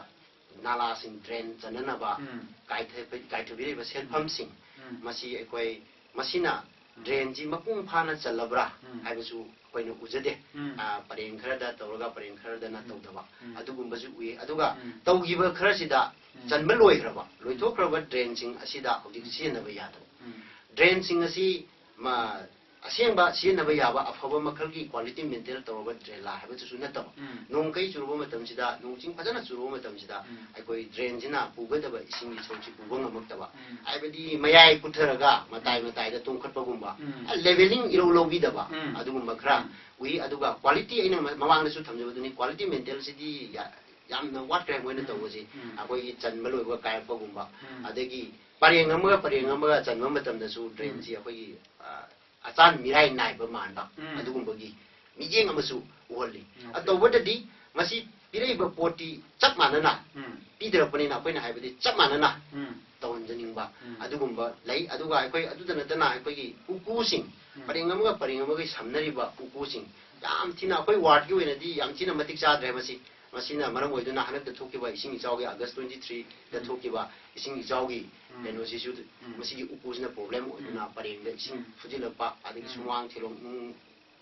ꯅꯥꯂꯥꯁꯤꯡ ꯗ꯭ꯔꯦꯟ ꯆꯟꯅꯅꯕ ꯎꯝ꯫ ꯀꯥꯏꯊ-, ꯀꯥꯏꯊꯕꯤꯔꯤꯕ ꯁꯦꯟꯐꯝꯁꯤꯡ ꯎꯝ꯫ ꯃꯁꯤ ꯑꯩꯈꯣꯏ ꯃꯁꯤꯅ ꯎꯝ꯫ ꯗ꯭ꯔꯦꯟꯁꯤ ꯃꯄꯨꯡ ꯐꯥꯅ ꯆꯜꯂꯕ꯭ꯔꯥ ꯎꯝ꯫ ꯍꯥꯏꯕꯁꯨ ꯑꯩꯈꯣꯏꯅ ꯎꯖꯗꯦ꯫ ꯎꯝ꯫ ꯑ, ꯄꯔꯦꯡ ꯈꯔꯗ ꯇꯧꯔꯒ ꯄꯔꯦꯡ ꯈꯔꯗꯅ ꯎꯝ꯫ ꯇꯧꯗꯕ, ꯎꯝ꯫ ꯑꯗꯨꯒꯨꯝꯕꯁꯨ ꯎꯏ꯫ ꯑꯗꯨꯒ ꯎꯝ꯫ ꯇꯧꯈꯤꯕ ꯈꯔꯁꯤꯗ ꯎꯝ꯫ ꯆꯟꯕ ꯂꯣꯏꯈ꯭ꯔꯕ, ꯂꯣꯏꯊꯣꯛꯈ꯭ꯔꯕ ꯗ꯭ꯔꯦꯟꯁꯤꯡ ꯑꯁꯤꯗ ꯍꯧꯖꯤꯛ ꯎꯝ꯫ ꯁꯤꯖꯤꯟꯅꯕ ꯌꯥꯗꯕ꯫ ꯎꯝ꯫ ꯗ꯭ꯔꯦꯟꯁꯤꯡ ꯑꯁꯤ ꯃ-, ꯑꯁꯦꯡꯕ ꯁꯤꯖꯤꯟꯅꯕ ꯌꯥꯕ ꯑꯐꯕ ꯃꯈꯜꯒꯤ ꯀ꯭ꯋꯥꯂꯤꯇꯤ ꯃꯦꯟꯇꯦꯟ ꯇꯧꯔꯕ ꯗ꯭ꯔꯦꯟꯂꯥ ꯍꯥꯏꯕꯗꯨꯁꯨ ꯅꯠꯇꯕ꯫ ꯎꯝ꯫ ꯅꯣꯡ ꯀꯩ ꯆꯨꯔꯨꯕ ꯃꯇꯝꯁꯤꯗ, ꯅꯣꯡ ꯆꯤꯡ ꯐꯖꯅ ꯆꯨꯔꯨꯕ ꯃꯇꯝꯁꯤꯗ ꯎꯝ꯫ ꯑꯩꯈꯣꯏ ꯗ꯭ꯔꯦꯟꯁꯤꯅ ꯄꯨꯒꯗꯕ ꯏꯁꯤꯡꯒꯤ ꯁꯔꯨꯛꯁꯤ ꯄꯨꯕ ꯉꯝꯃꯛꯇꯕ꯫ ꯎꯝ꯫ ꯍꯥꯏꯕꯗꯤ ꯃꯌꯥꯏ ꯀꯨꯊꯔꯒ ꯃꯇꯥꯏ ꯃꯇꯥꯏꯗ ꯇꯣꯡꯈꯠꯄꯒꯨꯝꯕ, ꯎꯝ꯫ ꯂꯦꯚꯦꯂꯤꯡ ꯏꯔꯧ ꯂꯧꯕꯤꯗꯕ, ꯎꯝ꯫ ꯑꯗꯨꯒꯨꯝꯕ ꯈꯔ ꯎꯝ꯫ ꯎꯏ꯫ ꯑꯗꯨꯒ ꯀ꯭ꯋꯥꯂꯤꯇꯤ, ꯑꯩꯅ ꯃ-, ꯃꯃꯥꯡꯗꯁꯨ ꯊꯝꯖꯕꯗꯨꯅꯤ, ꯀ꯭ꯋꯥꯂꯤꯇꯤ ꯃꯦꯟꯇꯦꯟꯁꯤꯗꯤ ꯌꯥ-, ꯌꯥꯝꯅ ꯋꯥꯠꯈ꯭ꯔꯦ ꯃꯣꯏꯅ ꯎꯝ꯫ ꯇꯧꯕꯁꯤ꯫ ꯎꯝ꯫ ꯑꯩꯈꯣꯏꯒꯤ ꯆꯟꯕ ꯂꯣꯏꯕꯒ ꯀꯥꯏꯔꯛꯄꯒꯨꯝꯕ, ꯎꯝ꯫ ꯑꯗꯒꯤ ꯄꯔꯦꯡ ꯑꯃꯒ ꯄꯔꯦꯡ ꯑꯃꯒ ꯆꯟꯕ ꯃꯇꯝꯗꯁꯨ ꯗ꯭ꯔꯦꯟꯁꯤ ꯑꯩꯈꯣꯏꯒꯤ, ꯑ, ꯑꯆꯥꯟ ꯃꯤꯔꯥꯏ ꯅꯥꯏꯕ ꯃꯥꯟꯕ, ꯎꯝ꯫ ꯑꯗꯨꯒꯨꯝꯕꯒꯤ ꯃꯤꯠꯌꯦꯡ ꯑꯃꯁꯨ ꯎꯍꯜꯂꯤ꯫ ꯎꯝ, ꯑ, ꯇꯧꯕꯇꯗꯤ ꯃꯁꯤ ꯄꯤꯔꯛꯏꯕ ꯄꯣꯠꯇꯤ ꯆꯞ ꯃꯥꯟꯅꯅ ꯎꯝ꯫ ꯄꯤꯗꯔꯛꯄꯅꯤꯅ, ꯑꯩꯈꯣꯏꯅ ꯍꯥꯏꯕꯗꯤ ꯆꯞ ꯃꯥꯟꯅꯅ ꯎꯝ꯫ ꯇꯧꯍꯟꯖꯅꯤꯡꯕ ꯎꯝ꯫ ꯑꯗꯨꯒꯨꯝꯕ ꯂꯩ꯫ ꯑꯗꯨꯒ ꯑꯩꯈꯣꯏ ꯑꯗꯨꯗ ꯅꯠꯇꯅ ꯑꯩꯈꯣꯏꯒꯤ ꯎꯀꯨꯁꯤꯡ, ꯎꯝ꯫ ꯄꯔꯦꯡ ꯑꯃꯒ ꯄꯔꯦꯡ ꯑꯃꯒ ꯁꯝꯅꯔꯤꯕ ꯎꯀꯨꯁꯤꯡ ꯌꯥꯝ ꯊꯤꯅ ꯑꯩꯈꯣꯏ ꯋꯥꯔꯗꯀꯤ ꯑꯣꯏꯅꯗꯤ ꯌꯥꯝ ꯊꯤꯅ ꯃꯇꯤꯛ ꯆꯥꯗ꯭ꯔꯦ꯫ ꯃꯁꯤ, ꯃꯁꯤꯅ ꯃꯔꯝ ꯑꯣꯏꯗꯨꯅ ꯍꯟꯗꯛꯇ ꯊꯣꯛꯈꯤꯕ ꯏꯁꯤꯡ ꯏꯆꯥꯎꯒꯤ, ꯑꯥꯒꯁ ꯇ꯭ꯋꯦꯟꯇꯤ ꯊ꯭ꯔꯤꯗ ꯎꯝ꯫ ꯊꯣꯛꯈꯤꯕ ꯏꯁꯤꯡ ꯏꯆꯥꯎꯒꯤ ꯎꯝ꯫ ꯀꯩꯅꯣꯁꯤꯁꯨ, ꯎꯝ꯫ ꯃꯁꯤꯒꯤ ꯎꯀꯨꯁꯤꯅ ꯄ꯭ꯔꯣꯕ꯭ꯂꯦꯝ ꯑꯣꯏꯗꯨꯅ ꯎꯝ꯫ ꯄꯔꯦꯡꯗ ꯏꯁꯤꯡ ꯎꯝ꯫ ꯐꯨꯖꯤꯜꯂꯛꯄ, ꯑꯗꯒꯤ ꯎꯝ꯫ ꯁꯨꯃꯥꯡ ꯊꯤꯂꯣꯡ ꯅꯨꯡ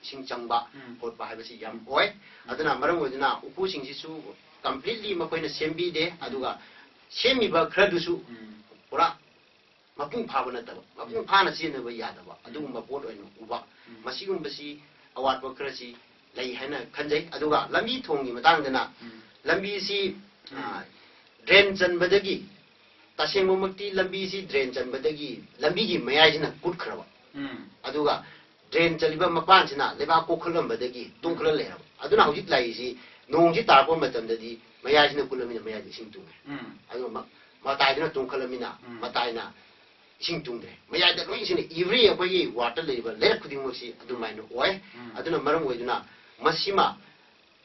ꯏꯁꯤꯡ ꯆꯪꯕ ꯎꯝ꯫ ꯈꯣꯠꯄ ꯍꯥꯏꯕꯁꯤ ꯌꯥꯝ ꯑꯣꯏ꯫ ꯑꯗꯨꯅ ꯃꯔꯝ ꯑꯣꯏꯗꯨꯅ ꯎꯀꯨꯁꯤꯡꯁꯤꯁꯨ ꯀꯝꯄ꯭ꯂꯤꯠꯂꯤ ꯃꯈꯣꯏꯅ ꯁꯦꯝꯕꯤꯗꯦ, ꯑꯗꯨꯒ ꯁꯦꯝꯃꯤꯕ ꯈꯔꯗꯨꯁꯨ ꯎꯝ꯫ ꯄꯨꯔꯥ ꯃꯄꯨꯡ ꯐꯥꯕ ꯅꯠꯇꯕ, ꯃꯄꯨꯡ ꯐꯥꯅ ꯆꯦꯟꯅꯕ ꯌꯥꯗꯕ ꯑꯗꯨꯒꯨꯝꯕ ꯄꯣꯠ ꯑꯣꯏꯅ ꯎꯕ꯫ ꯎꯝ꯫ ꯃꯁꯤꯒꯨꯝꯕꯁꯤ ꯑꯋꯥꯠꯄ ꯈꯔꯁꯤ ꯂꯩ ꯍꯥꯏꯅ ꯈꯟꯖꯩ꯫ ꯑꯗꯨꯒ ꯂꯝꯕꯤ ꯊꯣꯡꯒꯤ ꯃꯇꯥꯡꯗꯅ, ꯎꯝ꯫ ꯂꯝꯕꯤꯁꯤ, ꯎꯝ꯫ ꯑ, ꯗ꯭ꯔꯦꯟ ꯆꯟꯕꯗꯒꯤ, ꯇꯁꯦꯡꯕꯃꯛꯇꯤ ꯂꯝꯕꯤꯁꯤ ꯗ꯭ꯔꯦꯟ ꯆꯟꯕꯗꯒꯤ ꯂꯝꯕꯤꯒꯤ ꯃꯌꯥꯏꯁꯤꯅ ꯀꯨꯠꯈ꯭ꯔꯕ꯫ ꯎꯝ꯫ ꯑꯗꯨꯒ ꯗ꯭ꯔꯦꯟ ꯆꯜꯂꯤꯕ ꯃꯄꯥꯟꯁꯤꯅ ꯂꯩꯕꯥꯛ ꯀꯣꯛꯈꯠꯂꯝꯕꯗꯒꯤ ꯇꯨꯡꯈꯠꯂ ꯂꯩꯔꯕ꯫ ꯑꯗꯨꯅ ꯍꯧꯖꯤꯛ ꯂꯩꯔꯤꯁꯤ ꯅꯣꯡꯁꯤ ꯇꯥꯔꯛꯄ ꯃꯇꯝꯗꯗꯤ ꯃꯌꯥꯏꯁꯤꯅ ꯀꯨꯠꯂꯃꯤꯅ ꯃꯌꯥꯏꯗ ꯏꯁꯤꯡ ꯇꯨꯡꯉꯦ꯫ ꯎꯝ꯫ ꯑꯗꯨꯒ ꯃ-, ꯃꯇꯥꯏꯗꯅ ꯇꯨꯡꯈꯠꯂꯃꯤꯅ ꯎꯝ꯫ ꯃꯇꯥꯏꯅ ꯏꯁꯤꯡ ꯇꯨꯡꯗ꯭ꯔꯦ꯫ ꯃꯌꯥꯏꯗ ꯂꯣꯏ ꯏꯁꯤꯡ, every ꯑꯩꯈꯣꯏꯒꯤ ꯋꯥꯔꯗꯇ ꯂꯩꯔꯤꯕ ꯂꯩꯔꯛ ꯈꯨꯗꯤꯡꯃꯛꯁꯤ ꯑꯗꯨꯃꯥꯏꯅ ꯑꯣꯏ꯫ ꯎꯝ꯫ ꯑꯗꯨꯅ ꯃꯔꯝ ꯑꯣꯏꯗꯨꯅ ꯃꯁꯤꯃ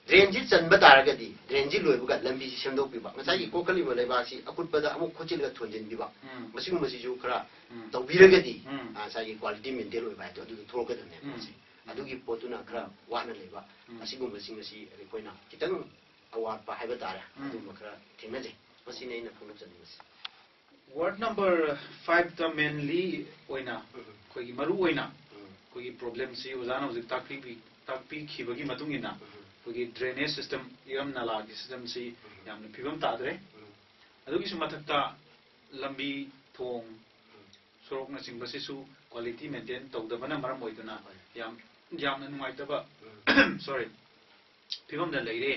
ꯗ꯭ꯔꯦꯟꯁꯤ ꯆꯟꯕ ꯇꯥꯔꯒꯗꯤ, ꯗ꯭ꯔꯦꯟꯁꯤ ꯂꯣꯏꯕꯒ ꯂꯝꯕꯤꯁꯤ ꯁꯦꯝꯗꯣꯛꯄꯤꯕ, ꯉꯁꯥꯏꯒꯤ ꯎꯝ꯫ ꯀꯣꯛꯈꯠꯂꯤꯕ ꯂꯩꯕꯥꯛꯁꯤ ꯑꯀꯨꯠꯄꯗ ꯑꯃꯨꯛ ꯈꯣꯠꯆꯤꯜꯂꯒ ꯊꯣꯟꯖꯤꯟꯕꯤꯕ, ꯎꯝ꯫ ꯃꯁꯤꯒꯨꯝꯕꯁꯤꯁꯨ ꯈꯔ ꯎꯝ꯫ ꯇꯧꯕꯤꯔꯒꯗꯤ, ꯎꯝ꯫ ꯑ, ꯉꯁꯥꯏꯒꯤ ꯀ꯭ꯋꯥꯂꯤꯇꯤ ꯃꯦꯟꯇꯦꯟ ꯑꯣꯏꯕ ꯍꯥꯏꯗꯣ ꯑꯗꯨꯗ ꯊꯣꯛꯂꯛꯀꯗꯕꯅꯦꯕ꯫ ꯎꯝ꯫ ꯃꯁꯤ ꯑꯗꯨꯒꯤ ꯄꯣꯠꯇꯨꯅ ꯈꯔ ꯎꯝ꯫ ꯋꯥꯠꯅ ꯂꯩꯕ, ꯎꯝ꯫ ꯑꯁꯤꯒꯨꯝꯕꯁꯤꯡ ꯑꯁꯤ ꯑꯩꯈꯣꯏꯅ ꯈꯤꯇꯪ ꯑꯋꯥꯠꯄ ꯍꯥꯏꯕ ꯇꯥꯔꯦ, ꯎꯝ꯫ ꯑꯗꯨꯒꯨꯝꯕ ꯈꯔ ꯊꯦꯡꯅꯖꯩ꯫ ꯃꯁꯤꯅꯤ ꯑꯩꯅ ꯐꯣꯡꯗꯣꯛꯆꯅꯤꯡꯕꯁꯤ꯫ ꯋꯥꯔꯗ ꯅꯝꯕꯔ ꯐꯥꯏꯚꯇ ꯃꯦꯟꯂꯤ ꯑꯣꯏꯅ, ꯎꯝ꯫ ꯑꯩꯈꯣꯏꯒꯤ ꯃꯔꯨ ꯑꯣꯏꯅ ꯎꯝ꯫ ꯑꯩꯈꯣꯏꯒꯤ ꯄ꯭ꯔꯣꯕ꯭ꯂꯦꯝꯁꯤ ꯑꯣꯖꯥꯅ ꯍꯧꯖꯤꯛ ꯇꯥꯛꯄꯤ-, ꯇꯥꯛꯄꯤꯈꯤꯕꯒꯤ ꯃꯇꯨꯡ ꯏꯟꯅ, ꯎꯝ꯫ ꯑꯩꯈꯣꯏꯒꯤ ꯗ꯭ꯔꯦꯅꯦꯖ ꯁꯤꯁꯇꯦꯝ, ꯏꯔꯝ ꯅꯂꯥꯒꯤ ꯁꯤꯁꯇꯦꯝꯁꯤ ꯎꯝ꯫ ꯌꯥꯝꯅ ꯐꯤꯕꯝ ꯇꯥꯗ꯭ꯔꯦ꯫ ꯎꯝ꯫ ꯑꯗꯨꯒꯤꯁꯨ ꯃꯊꯛꯇ ꯂꯝꯕꯤ ꯊꯣꯡ, ꯎꯝ꯫ ꯁꯣꯔꯣꯛꯅꯆꯤꯡꯕꯁꯤꯁꯨ ꯀ꯭ꯋꯥꯂꯤꯇꯤ ꯃꯦꯟꯇꯦꯟ ꯇꯧꯗꯕꯅ ꯃꯔꯝ ꯑꯣꯏꯗꯨꯅ ꯍꯣꯏ꯫ ꯌꯥꯝ, ꯌꯥꯝꯅ ꯅꯨꯡꯉꯥꯏꯇꯕ, ꯎꯝ꯫ ꯁꯣꯔꯤ, ꯐꯤꯕꯝꯗ ꯂꯩꯔꯦ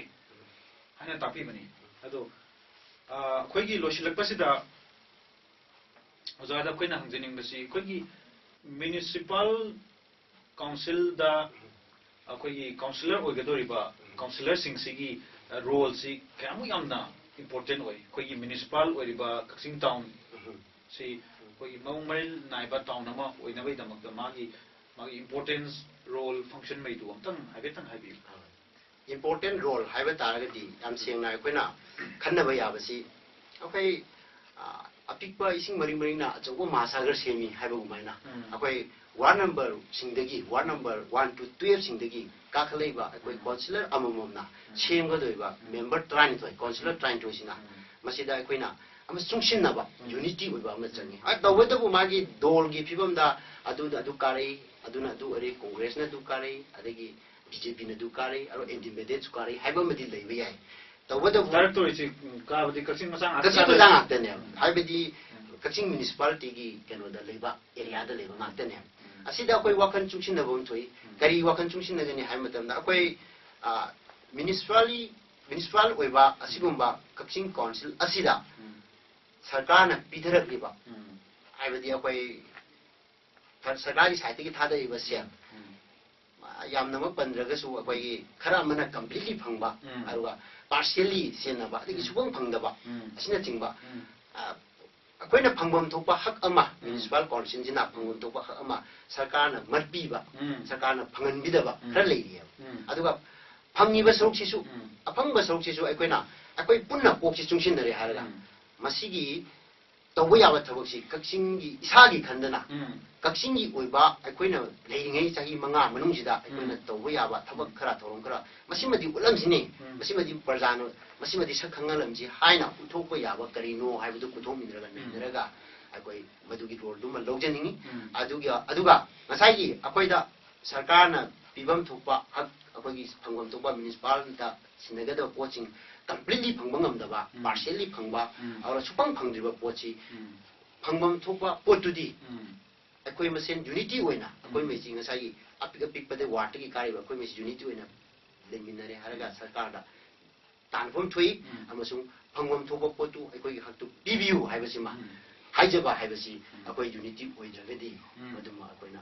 ꯍꯥꯏꯅ ꯇꯥꯛꯄꯤꯕꯅꯤ꯫ ꯑꯗꯣ, ꯑ, ꯑꯩꯈꯣꯏꯒꯤ ꯂꯣꯏꯁꯤꯜꯂꯛꯄꯁꯤꯗ ꯑꯣꯖꯥꯗ ꯑꯩꯈꯣꯏꯅ ꯍꯪꯖꯅꯤꯡꯕꯁꯤ, ꯑꯩꯈꯣꯏꯒꯤ ꯃ꯭ꯌꯨꯅꯤꯁꯤꯄꯥꯜ ꯀꯥꯎꯟꯁꯤꯜꯗ ꯑꯩꯈꯣꯏꯒꯤ ꯀꯥꯎꯟꯁꯤꯂꯔ ꯑꯣꯏꯒꯗꯧꯔꯤꯕ ꯀꯥꯎꯟꯁꯤꯂꯔꯁꯤꯡꯁꯤꯒꯤ, ꯑ, ꯔꯣꯜꯁꯤ ꯀꯌꯥꯃꯨꯛ ꯌꯥꯝꯅ ꯏꯝꯄꯣꯔꯇꯦꯟ ꯑꯣꯏ? ꯑꯩꯈꯣꯏꯒꯤ ꯃ꯭ꯌꯨꯅꯤꯁꯤꯄꯥꯜ ꯑꯣꯏꯔꯤꯕ ꯀꯛꯆꯤꯡ ꯇꯥꯎꯟ ꯎꯝ꯫ ꯁꯤ ꯑꯩꯈꯣꯏꯒꯤ ꯃꯑꯣꯡ ꯃꯔꯤꯜ ꯅꯥꯏꯕ ꯇꯥꯎꯟ ꯑꯃ ꯑꯣꯏꯅꯕꯒꯤꯗꯃꯛꯇ ꯃꯥꯒꯤ, ꯃꯥꯒꯤ ꯏꯝꯄꯣꯔꯇꯦꯟꯁ, ꯔꯣꯜ, ꯐꯪꯁꯟꯉꯩꯗꯨ ꯑꯝꯇꯪ ꯍꯥꯏꯐꯦꯠꯇꯪ ꯍꯥꯏꯕꯤꯌꯨ꯫ ꯏꯝꯄꯣꯔꯇꯦꯟ ꯔꯣꯜ ꯍꯥꯏꯕ ꯇꯥꯔꯒꯗꯤ ꯌꯥꯝ ꯁꯦꯡꯅ ꯑꯩꯈꯣꯏꯅ ꯈꯟꯅꯕ ꯌꯥꯕꯁꯤ, ꯑꯩꯈꯣꯏ, ꯑ, ꯑꯄꯤꯛꯄ ꯏꯁꯤꯡ ꯃꯔꯤꯡ ꯃꯔꯤꯡꯅ ꯑꯆꯧꯕ ꯃꯍꯥꯁꯥꯒꯔ ꯁꯦꯝꯃꯤ ꯍꯥꯏꯕꯒꯨꯝ ꯍꯥꯏꯅ, ꯎꯝ꯫ ꯑꯩꯈꯣꯏ ꯋꯥꯔꯗ ꯅꯝꯕꯔꯁꯤꯡꯗꯒꯤ, ꯋꯥꯔꯗ ꯅꯝꯕꯔ ꯋꯥꯟ ꯇꯨ ꯇꯨꯌꯦꯜꯐꯁꯤꯡꯗꯒꯤ ꯀꯥꯈꯠꯂꯛꯏꯕ ꯑꯩꯈꯣꯏ ꯎꯝ꯫ ꯀꯥꯎꯟꯁꯤꯂꯔ ꯑꯃꯃꯝꯅ ꯎꯝ꯫ ꯁꯦꯝꯒꯗꯧꯔꯤꯕ ꯎꯝ꯫ ꯃꯦꯝꯕꯔ ꯇꯔꯥꯅꯤꯊꯣꯏ, ꯀꯥꯎꯟꯁꯤꯂꯔ ꯇꯔꯥꯅꯤꯊꯣꯏꯁꯤꯅ ꯎꯝ꯫ ꯃꯁꯤꯗ ꯑꯩꯈꯣꯏꯅ ꯑꯃ ꯆꯨꯡꯁꯤꯟꯅꯕ, ꯎꯝ꯫ ꯌꯨꯅꯤꯇꯤ ꯑꯣꯏꯕ ꯑꯃ ꯆꯪꯉꯤ꯫ ꯎꯝ꯫ ꯑ, ꯇꯧꯕꯇꯕꯨ ꯃꯥꯒꯤ ꯗꯣꯜꯒꯤ ꯐꯤꯕꯝꯗ ꯑꯗꯨꯗ ꯑꯗꯨ ꯀꯥꯔꯛꯏ, ꯑꯗꯨꯅ ꯑꯗꯨ ꯑꯣꯏꯔꯦ, ꯀꯣꯡꯒ꯭ꯔꯦꯁꯅ ꯑꯗꯨ ꯀꯥꯔꯛꯏ, ꯑꯗꯒꯤ ꯕꯤ ꯖꯦ ꯄꯤꯅ ꯑꯗꯨ ꯀꯥꯔꯛꯏ, ꯑꯗꯨꯒ ꯏꯟꯗꯤꯄꯦꯟꯗꯦꯟꯁꯨ ꯀꯥꯔꯛꯏ ꯍꯥꯏꯕ ꯑꯃꯗꯤ ꯂꯩꯕ ꯌꯥꯏ꯫ ꯇꯧꯕꯇꯕꯨ ꯗꯥꯏꯔꯦꯛꯇꯣꯔꯦꯠꯁꯤ, ꯎꯝ, ꯀꯥꯕꯗꯤ ꯀꯛꯆꯤꯡ ꯃꯆꯥ ꯉꯥꯛꯇ ꯀꯛꯆꯤꯡ ꯀꯥꯗꯣꯏꯅꯤ꯫ ꯃꯆꯥ ꯉꯥꯛꯇꯅꯦꯕ꯫ ꯎꯝ꯫ ꯍꯥꯏꯕꯗꯤ ꯎꯝ꯫ ꯀꯛꯆꯤꯡ ꯃ꯭ꯌꯨꯅꯤꯁꯤꯄꯥꯂꯤꯇꯤꯒꯤ ꯀꯩꯅꯣꯗ ꯂꯩꯕ ꯑꯦꯔꯤꯌꯥꯗ ꯂꯩꯕ ꯉꯥꯛꯇꯅꯦ꯫ ꯑꯁꯤꯗ ꯑꯩꯈꯣꯏ ꯋꯥꯈꯜ ꯆꯨꯡꯁꯤꯟꯅꯕ ꯑꯃ ꯊꯣꯛꯏ꯫ ꯀꯔꯤ ꯋꯥꯈꯜ ꯆꯨꯡꯁꯤꯟꯅꯒꯅꯤ ꯍꯥꯏꯕ ꯃꯇꯝꯗ ꯑꯩꯈꯣꯏ ꯃ꯭ꯌꯨꯅꯤꯁꯤꯄꯥꯂꯤ ꯃ꯭ꯌꯨꯅꯤꯁꯤꯄꯥꯜ ꯑꯣꯏꯕ ꯑꯁꯤꯒꯨꯝꯕ ꯀꯛꯆꯤꯡ ꯀꯥꯎꯟꯁꯤꯜ ꯑꯁꯤꯗ ꯁꯔꯀꯥꯔꯅ ꯄꯤꯊꯔꯛꯂꯤꯕ, ꯍꯥꯏꯕꯗꯤ ꯑꯩꯈꯣꯏ ꯁꯔꯀꯥꯔꯒꯤ ꯁꯥꯏꯠꯇꯒꯤ ꯊꯥꯗꯔꯤꯕ ꯁꯦꯜ, ꯌꯥꯝꯅꯃꯛ ꯄꯟꯗ꯭ꯔꯒꯁꯨ ꯑꯩꯈꯣꯏꯒꯤ ꯈꯔ ꯑꯃꯅ ꯀꯝꯄ꯭ꯂꯤꯠꯂꯤ ꯐꯪꯕ, ꯑꯗꯨꯒ ꯄꯥꯔꯁꯤꯌꯦꯜꯂꯤ ꯁꯤꯖꯤꯟꯅꯕ, ꯑꯗꯒꯤ ꯁꯨꯐꯪ ꯐꯪꯗꯕ ꯑꯁꯤꯅꯆꯤꯡꯕ, ꯑ, ꯑꯩꯈꯣꯏꯅ ꯐꯪꯐꯝ ꯊꯣꯛꯄ ꯍꯛ ꯑꯃ, ꯃ꯭ꯌꯨꯅꯤꯁꯤꯄꯥꯜ ꯀꯥꯎꯟꯁꯤꯜꯁꯤꯅ ꯐꯪꯐꯝ ꯊꯣꯛꯄ ꯍꯛ ꯑꯃ ꯁꯔꯀꯥꯔꯅ ꯃꯠꯄꯤꯕ, ꯁꯔꯀꯥꯔꯅ ꯐꯪꯍꯟꯕꯤꯗꯕ ꯈꯔ ꯂꯩꯔꯤꯑꯕ꯫ ꯑꯗꯨꯒ ꯐꯪꯉꯤꯕ ꯁꯔꯨꯛꯁꯤꯁꯨ, ꯑꯐꯪꯕ ꯁꯔꯨꯛꯁꯤꯁꯨ ꯑꯩꯈꯣꯏꯅ, ꯑꯩꯈꯣꯏ ꯄꯨꯟꯅ ꯀꯣꯛꯁꯤ ꯆꯨꯡꯁꯤꯟꯅꯔꯦ ꯍꯥꯏꯔꯒ ꯃꯁꯤꯒꯤ ꯇꯧꯕ ꯌꯥꯕ ꯊꯕꯛꯁꯤ ꯀꯛꯆꯤꯡꯒꯤ ꯏꯁꯥꯒꯤ ꯈꯟꯗꯅ, ꯀꯛꯆꯤꯡꯒꯤ ꯑꯣꯏꯕ ꯑꯩꯈꯣꯏꯅ ꯂꯩꯔꯤꯉꯩ ꯆꯍꯤ ꯃꯉꯥ ꯃꯅꯨꯡꯁꯤꯗ ꯑꯩꯈꯣꯏꯅ ꯇꯧꯕ ꯌꯥꯕ ꯊꯕꯛ ꯈꯔ, ꯊꯧꯔꯝ ꯈꯔ, ꯃꯁꯤꯃꯗꯤ ꯎꯠꯂꯝꯁꯤꯅꯦ, ꯃꯁꯤꯃꯗꯤ ꯄ꯭ꯔꯖꯥꯅ, ꯃꯁꯤꯃꯗꯤ ꯁꯛ ꯈꯪꯍꯜꯂꯝꯁꯤ ꯍꯥꯏꯅ ꯎꯠꯊꯣꯛꯄ ꯌꯥꯕ ꯀꯔꯤꯅꯣ ꯍꯥꯏꯕꯗꯨ ꯄꯨꯊꯣꯛꯃꯤꯟꯅꯔꯒ, ꯅꯩꯅꯔꯒ ꯑꯩꯈꯣꯏ ꯃꯗꯨꯒꯤ ꯔꯣꯜꯗꯨꯃ ꯂꯧꯖꯅꯤꯡꯉꯤ꯫ ꯑꯗꯨꯒ, ꯑꯗꯨꯒ ꯉꯁꯥꯏꯒꯤ ꯑꯩꯈꯣꯏꯗ ꯁꯔꯀꯥꯔꯅ ꯄꯤꯐꯝ ꯊꯣꯛꯄ ꯍꯛ, ꯑꯩꯈꯣꯏꯒꯤ ꯐꯪꯐꯝ ꯊꯣꯛꯄ ꯃ꯭ꯌꯨꯅꯤꯁꯤꯄꯥꯜꯗ ꯁꯤꯟꯅꯒꯗꯕ ꯄꯣꯠꯁꯤꯡ ꯀꯝꯄ꯭ꯂꯤꯠꯂꯤ ꯐꯪꯕ ꯉꯝꯗꯕ, ꯄꯥꯔꯁꯤꯌꯦꯜꯂꯤ ꯐꯪꯕ, ꯑꯗꯨꯒ ꯁꯨꯐꯪ ꯐꯪꯗ꯭ꯔꯤꯕ ꯄꯣꯠꯁꯤ ꯐꯪꯐꯝ ꯊꯣꯛꯄ ꯄꯣꯠꯇꯨꯗꯤ ꯑꯩꯈꯣꯏ ꯃꯁꯦꯟ ꯌꯨꯅꯤꯇꯤ ꯑꯣꯏꯅ, ꯑꯩꯈꯣꯏ ꯃꯩꯁꯤ ꯉꯁꯥꯏꯒꯤ ꯑꯄꯤꯛ ꯑꯄꯤꯛꯄꯗ ꯋꯥꯔꯗꯇꯒꯤ ꯀꯥꯔꯤꯕ ꯑꯩꯈꯣꯏ ꯃꯩꯁꯤ ꯌꯨꯅꯤꯇꯤ ꯑꯣꯏꯅ ꯂꯩꯃꯤꯟꯅꯔꯦ ꯍꯥꯏꯔꯒ ꯁꯔꯀꯥꯔꯗ ꯇꯥꯟꯐꯝ ꯊꯣꯛꯏ, ꯑꯃꯁꯨꯡ ꯐꯪꯐꯝ ꯊꯣꯛꯄ ꯄꯣꯠꯇꯨ ꯑꯩꯈꯣꯏꯒꯤ ꯍꯛꯇꯨ ꯄꯤꯕꯤꯌꯨ ꯍꯥꯏꯕꯁꯤꯃ ꯍꯥꯏꯖꯕ ꯍꯥꯏꯕꯁꯤ ꯑꯩꯈꯣꯏ ꯌꯨꯅꯤꯇꯤ ꯑꯣꯏꯗ꯭ꯔꯒꯗꯤ ꯃꯗꯨꯃ ꯑꯩꯈꯣꯏꯅ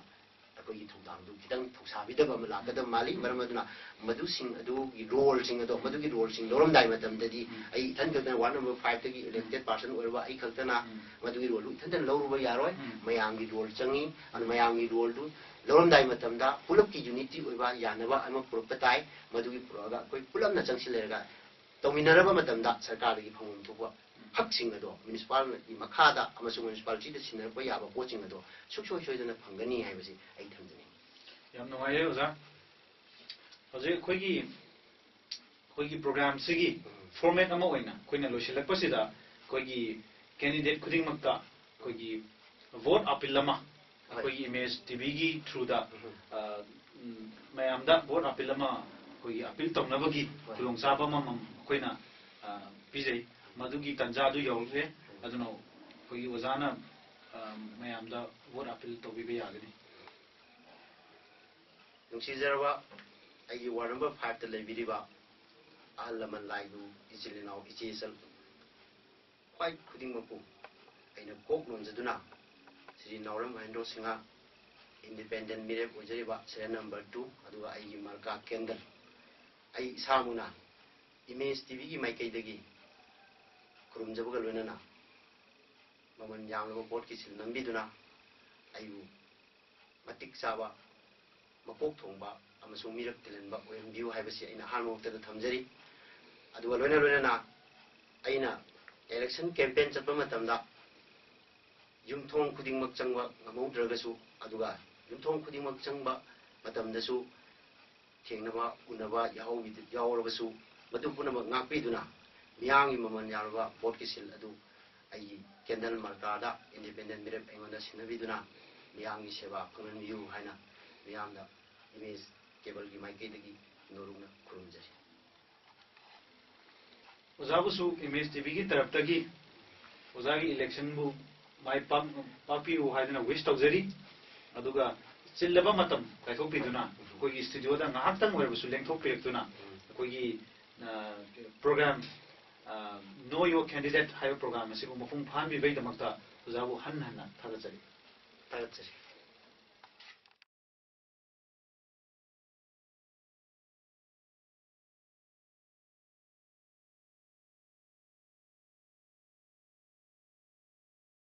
ꯑꯩꯈꯣꯏꯒꯤ ꯊꯧꯗꯥꯡꯗꯨ ꯈꯤꯇꯪ ꯊꯧꯁꯥꯕꯤꯗꯕ ꯑꯃ ꯂꯥꯛꯀꯗꯕ ꯃꯥꯜꯂꯤ꯫ ꯃꯔꯝ ꯑꯗꯨꯅ ꯃꯗꯨꯁꯤꯡ ꯑꯗꯨꯒꯤ ꯔꯣꯜꯁꯤꯡ ꯑꯗꯣ, ꯃꯗꯨꯒꯤ ꯔꯣꯜꯁꯤꯡ ꯂꯧꯔꯝꯗꯥꯏ ꯃꯇꯝꯗꯗꯤ ꯑꯩ ꯏꯊꯟ ꯈꯛꯇꯅ ꯋꯥꯔꯗ ꯅꯝꯕꯔ ꯐꯥꯏꯚꯇꯒꯤ ꯏꯂꯦꯛꯇꯦꯠ ꯄꯥꯔꯁꯟ ꯑꯣꯏꯔꯕ ꯑꯩ ꯈꯛꯇꯅ ꯃꯗꯨꯒꯤ ꯔꯣꯜꯗꯨ ꯏꯊꯟꯇꯅ ꯂꯧꯔꯨꯕ ꯌꯥꯔꯣꯏ꯫ ꯃꯌꯥꯝꯒꯤ ꯔꯣꯜ ꯆꯪꯉꯤ꯫ ꯑꯗꯨ ꯃꯌꯥꯝꯒꯤ ꯔꯣꯜꯗꯨ ꯂꯧꯔꯝꯗꯥꯏ ꯃꯇꯝꯗ ꯄꯨꯂꯞꯀꯤ ꯌꯨꯅꯤꯇꯤ ꯑꯣꯏꯕ ꯌꯥꯅꯕ ꯑꯃ ꯄꯨꯔꯛꯄ ꯇꯥꯏ꯫ ꯃꯗꯨꯒꯤ ꯄꯨꯔꯛꯑꯒ ꯑꯩꯈꯣꯏ ꯄꯨꯂꯞꯅ ꯆꯪꯁꯤꯜꯂꯦꯔꯒ ꯇꯧꯃꯤꯟꯅꯔꯕ ꯃꯇꯝꯗ ꯁꯔꯀꯥꯔꯗꯒꯤ ꯐꯪꯐꯝ ꯊꯣꯛꯄ ꯍꯛꯁꯤꯡ ꯑꯗꯣ ꯃ꯭ꯌꯨꯅꯤꯁꯤꯄꯥꯜꯒꯤ ꯃꯈꯥꯗ ꯑꯃꯁꯨꯡ ꯃ꯭ꯌꯨꯅꯤꯁꯤꯄꯥꯂꯤꯇꯤꯗ ꯁꯤꯟꯅꯔꯛꯄ ꯌꯥꯕ ꯄꯣꯠꯁꯤꯡ ꯑꯗꯣ ꯁꯨꯡꯁꯣꯏ ꯁꯣꯏꯗꯅ ꯐꯪꯒꯅꯤ ꯍꯥꯏꯕꯁꯤ ꯑꯩ ꯊꯝꯖꯅꯤꯡꯏ꯫ ꯌꯥꯝ ꯅꯨꯡꯉꯥꯏꯔꯦ ꯑꯣꯖꯥ꯫ ꯍꯧꯖꯤꯛ ꯑꯩꯈꯣꯏꯒꯤ, ꯑꯩꯈꯣꯏꯒꯤ ꯄ꯭ꯔꯣꯒ꯭ꯔꯥꯝꯁꯤꯒꯤ ꯐꯣꯔꯃꯦꯠ ꯑꯃ ꯑꯣꯏꯅ ꯑꯩꯈꯣꯏꯅ ꯂꯣꯏꯁꯤꯜꯂꯛꯄꯁꯤꯗ ꯑꯩꯈꯣꯏꯒꯤ ꯀꯦꯟꯗꯤꯗꯦꯠ ꯈꯨꯗꯤꯡꯃꯛꯇ ꯑꯩꯈꯣꯏꯒꯤ ꯚꯣꯠ ꯑꯄꯤꯜ ꯑꯃ ꯑꯩꯈꯣꯏꯒꯤ ꯏꯃꯦꯖ ꯇꯤꯚꯤꯒꯤ ꯊ꯭ꯔꯨꯗ, ꯑ, ꯎꯝ, ꯃꯌꯥꯝꯗ ꯚꯣꯠ ꯑꯄꯤꯜ ꯑꯃ ꯑꯩꯈꯣꯏꯒꯤ ꯑꯄꯤꯜ ꯇꯧꯅꯕꯒꯤ ꯈꯨꯗꯣꯡꯆꯥꯕ ꯑꯃꯃꯝ ꯑꯩꯈꯣꯏꯅ, ꯑ, ꯄꯤꯖꯩ꯫ ꯃꯗꯨꯒꯤ ꯇꯥꯟꯖꯥꯗꯨ ꯌꯧꯔꯛꯂꯦ꯫ ꯑꯗꯨꯅ ꯑꯩꯈꯣꯏꯒꯤ ꯑꯣꯖꯥꯅ ꯑ, ꯃꯌꯥꯝꯗ ꯚꯣꯠ ꯑꯥꯄꯤꯜ ꯇꯧꯕꯤꯕ ꯌꯥꯒꯅꯤ꯫ ꯅꯨꯡꯁꯤꯖꯔꯕ ꯑꯩꯒꯤ ꯋꯥꯔꯗ ꯅꯝꯕꯔ ꯐꯥꯏꯚꯇ ꯂꯩꯕꯤꯔꯤꯕ ꯑꯍꯜ ꯂꯃꯟ, ꯂꯥꯏꯗꯨ, ꯏꯆꯤꯜ ꯏꯅꯥꯎ, ꯏꯆꯦ ꯏꯆꯜ, ꯈ꯭ꯋꯥꯏ ꯈꯨꯗꯤꯡꯃꯛꯄꯨ ꯑꯩꯅ ꯀꯣꯛ ꯅꯣꯟꯖꯗꯨꯅ, ꯁ꯭ꯔꯤ ꯅꯥꯎꯔꯦꯝ ꯃꯍꯦꯟꯗ꯭ꯔꯣ ꯁꯤꯡꯍ, ꯏꯟꯗꯤꯄꯦꯟꯗꯦꯟ ꯃꯤꯔꯦꯞ ꯑꯣꯏꯖꯔꯤꯕ ꯁꯦꯔꯤꯌꯦꯜ ꯅꯝꯕꯔ ꯇꯨ, ꯑꯗꯨꯒ ꯑꯩꯒꯤ ꯃꯥꯔꯀꯥ ꯀꯦꯟꯗꯜ, ꯑꯩ ꯏꯁꯥꯃꯛꯅ ꯏꯃꯦꯖ ꯇꯤꯚꯤꯒꯤ ꯃꯥꯏꯀꯩꯗꯒꯤ ꯈꯨꯔꯨꯝꯖꯕꯒ ꯂꯣꯏꯅꯅ ꯃꯃꯜ ꯌꯥꯝꯂꯕ ꯚꯣꯠꯀꯤ ꯁꯤꯜ ꯅꯝꯕꯤꯗꯨꯅ ꯑꯩꯕꯨ ꯃꯇꯤꯛ ꯆꯥꯕ, ꯃꯀꯣꯛ ꯊꯣꯡꯕ ꯑꯃꯁꯨꯡ ꯃꯤꯔꯛ ꯇꯤꯜꯍꯟꯕ ꯑꯣꯏꯍꯟꯕꯤꯌꯨ ꯍꯥꯏꯕꯁꯤ ꯑꯩꯅ ꯑꯍꯥꯟꯕ ꯃꯛꯇꯗ ꯊꯝꯖꯔꯤ꯫ ꯑꯗꯨꯒ ꯂꯣꯏꯅ ꯂꯣꯏꯅꯅ ꯑꯩꯅ ꯏꯂꯦꯛꯁꯟ ꯀꯦꯝꯄꯦꯟ ꯆꯠꯄ ꯃꯇꯝꯗ ꯌꯨꯝꯊꯣꯡ ꯈꯨꯗꯤꯡꯃꯛ ꯆꯪꯕ ꯉꯝꯍꯧꯗ꯭ꯔꯒꯁꯨ, ꯑꯗꯨꯒ ꯌꯨꯝꯊꯣꯡ ꯈꯨꯗꯤꯡꯃꯛ ꯆꯪꯕ ꯃꯇꯝꯗꯁꯨ ꯊꯦꯡꯅꯕ ꯎꯅꯕ ꯌꯥꯎꯍꯧꯕꯤꯗ-, ꯌꯥꯎꯔꯕꯁꯨ, ꯃꯗꯨ ꯄꯨꯝꯅꯃꯛ ꯉꯥꯛꯄꯤꯗꯨꯅ ꯃꯤꯌꯥꯝꯒꯤ ꯃꯃꯜ ꯌꯥꯝꯂꯕ ꯚꯣꯠꯀꯤ ꯁꯤꯜ ꯑꯗꯨ ꯑꯩꯒꯤ ꯀꯦꯟꯗꯜ ꯃꯥꯔꯀꯥꯗ ꯏꯟꯗꯤꯄꯦꯟꯗꯦꯟ ꯃꯤꯔꯦꯞ ꯑꯩꯉꯣꯟꯗ ꯁꯤꯟꯅꯕꯤꯗꯨꯅ ꯃꯤꯌꯥꯝꯒꯤ ꯁꯦꯕꯥ ꯐꯪꯍꯟꯕꯤꯌꯨ ꯍꯥꯏꯅ ꯃꯤꯌꯥꯝꯗ ꯏꯃꯦꯖ ꯀꯦꯕꯜꯒꯤ ꯃꯥꯏꯀꯩꯗꯒꯤ ꯅꯣꯂꯨꯛꯅ ꯈꯨꯔꯨꯝꯖꯔꯤ꯫ ꯑꯣꯖꯥꯕꯨꯁꯨ ꯏꯃꯦꯖ ꯇꯤꯚꯤꯒꯤ ꯇꯔꯞꯇꯒꯤ ꯑꯣꯖꯥꯒꯤ ꯏꯂꯦꯛꯁꯟꯕꯨ ꯃꯥꯏ ꯄꯥꯛ-, ꯄꯥꯛꯄꯤꯌꯨ ꯍꯥꯏꯗꯨꯅ ꯋꯤꯁ ꯇꯧꯖꯔꯤ꯫ ꯑꯗꯨꯒ ꯆꯤꯜꯂꯕ ꯃꯇꯝ ꯀꯥꯏꯊꯣꯛꯄꯤꯗꯨꯅ ꯑꯩꯈꯣꯏꯒꯤ ꯁ꯭ꯇꯨꯗꯤꯑꯣꯗ ꯉꯥꯏꯍꯥꯛꯇꯪ ꯑꯣꯏꯔꯕꯁꯨ ꯂꯦꯡꯊꯣꯛꯄꯤꯔꯛꯇꯨꯅ ꯑꯩꯈꯣꯏꯒꯤ ꯄ꯭ꯔꯣꯒ꯭ꯔꯥꯝ Know Your Candidate ꯍꯥꯏꯕ ꯄ꯭ꯔꯣꯒ꯭ꯔꯥꯝ ꯑꯁꯤꯕꯨ ꯃꯄꯨꯡ ꯐꯥꯍꯟꯕꯤꯕꯒꯤꯗꯃꯛꯇ ꯑꯣꯖꯥꯕꯨ ꯍꯟꯅ ꯍꯟꯅ ꯊꯥꯒꯠꯆꯔꯤ꯫ ꯊꯥꯒꯠꯆꯔꯤ꯫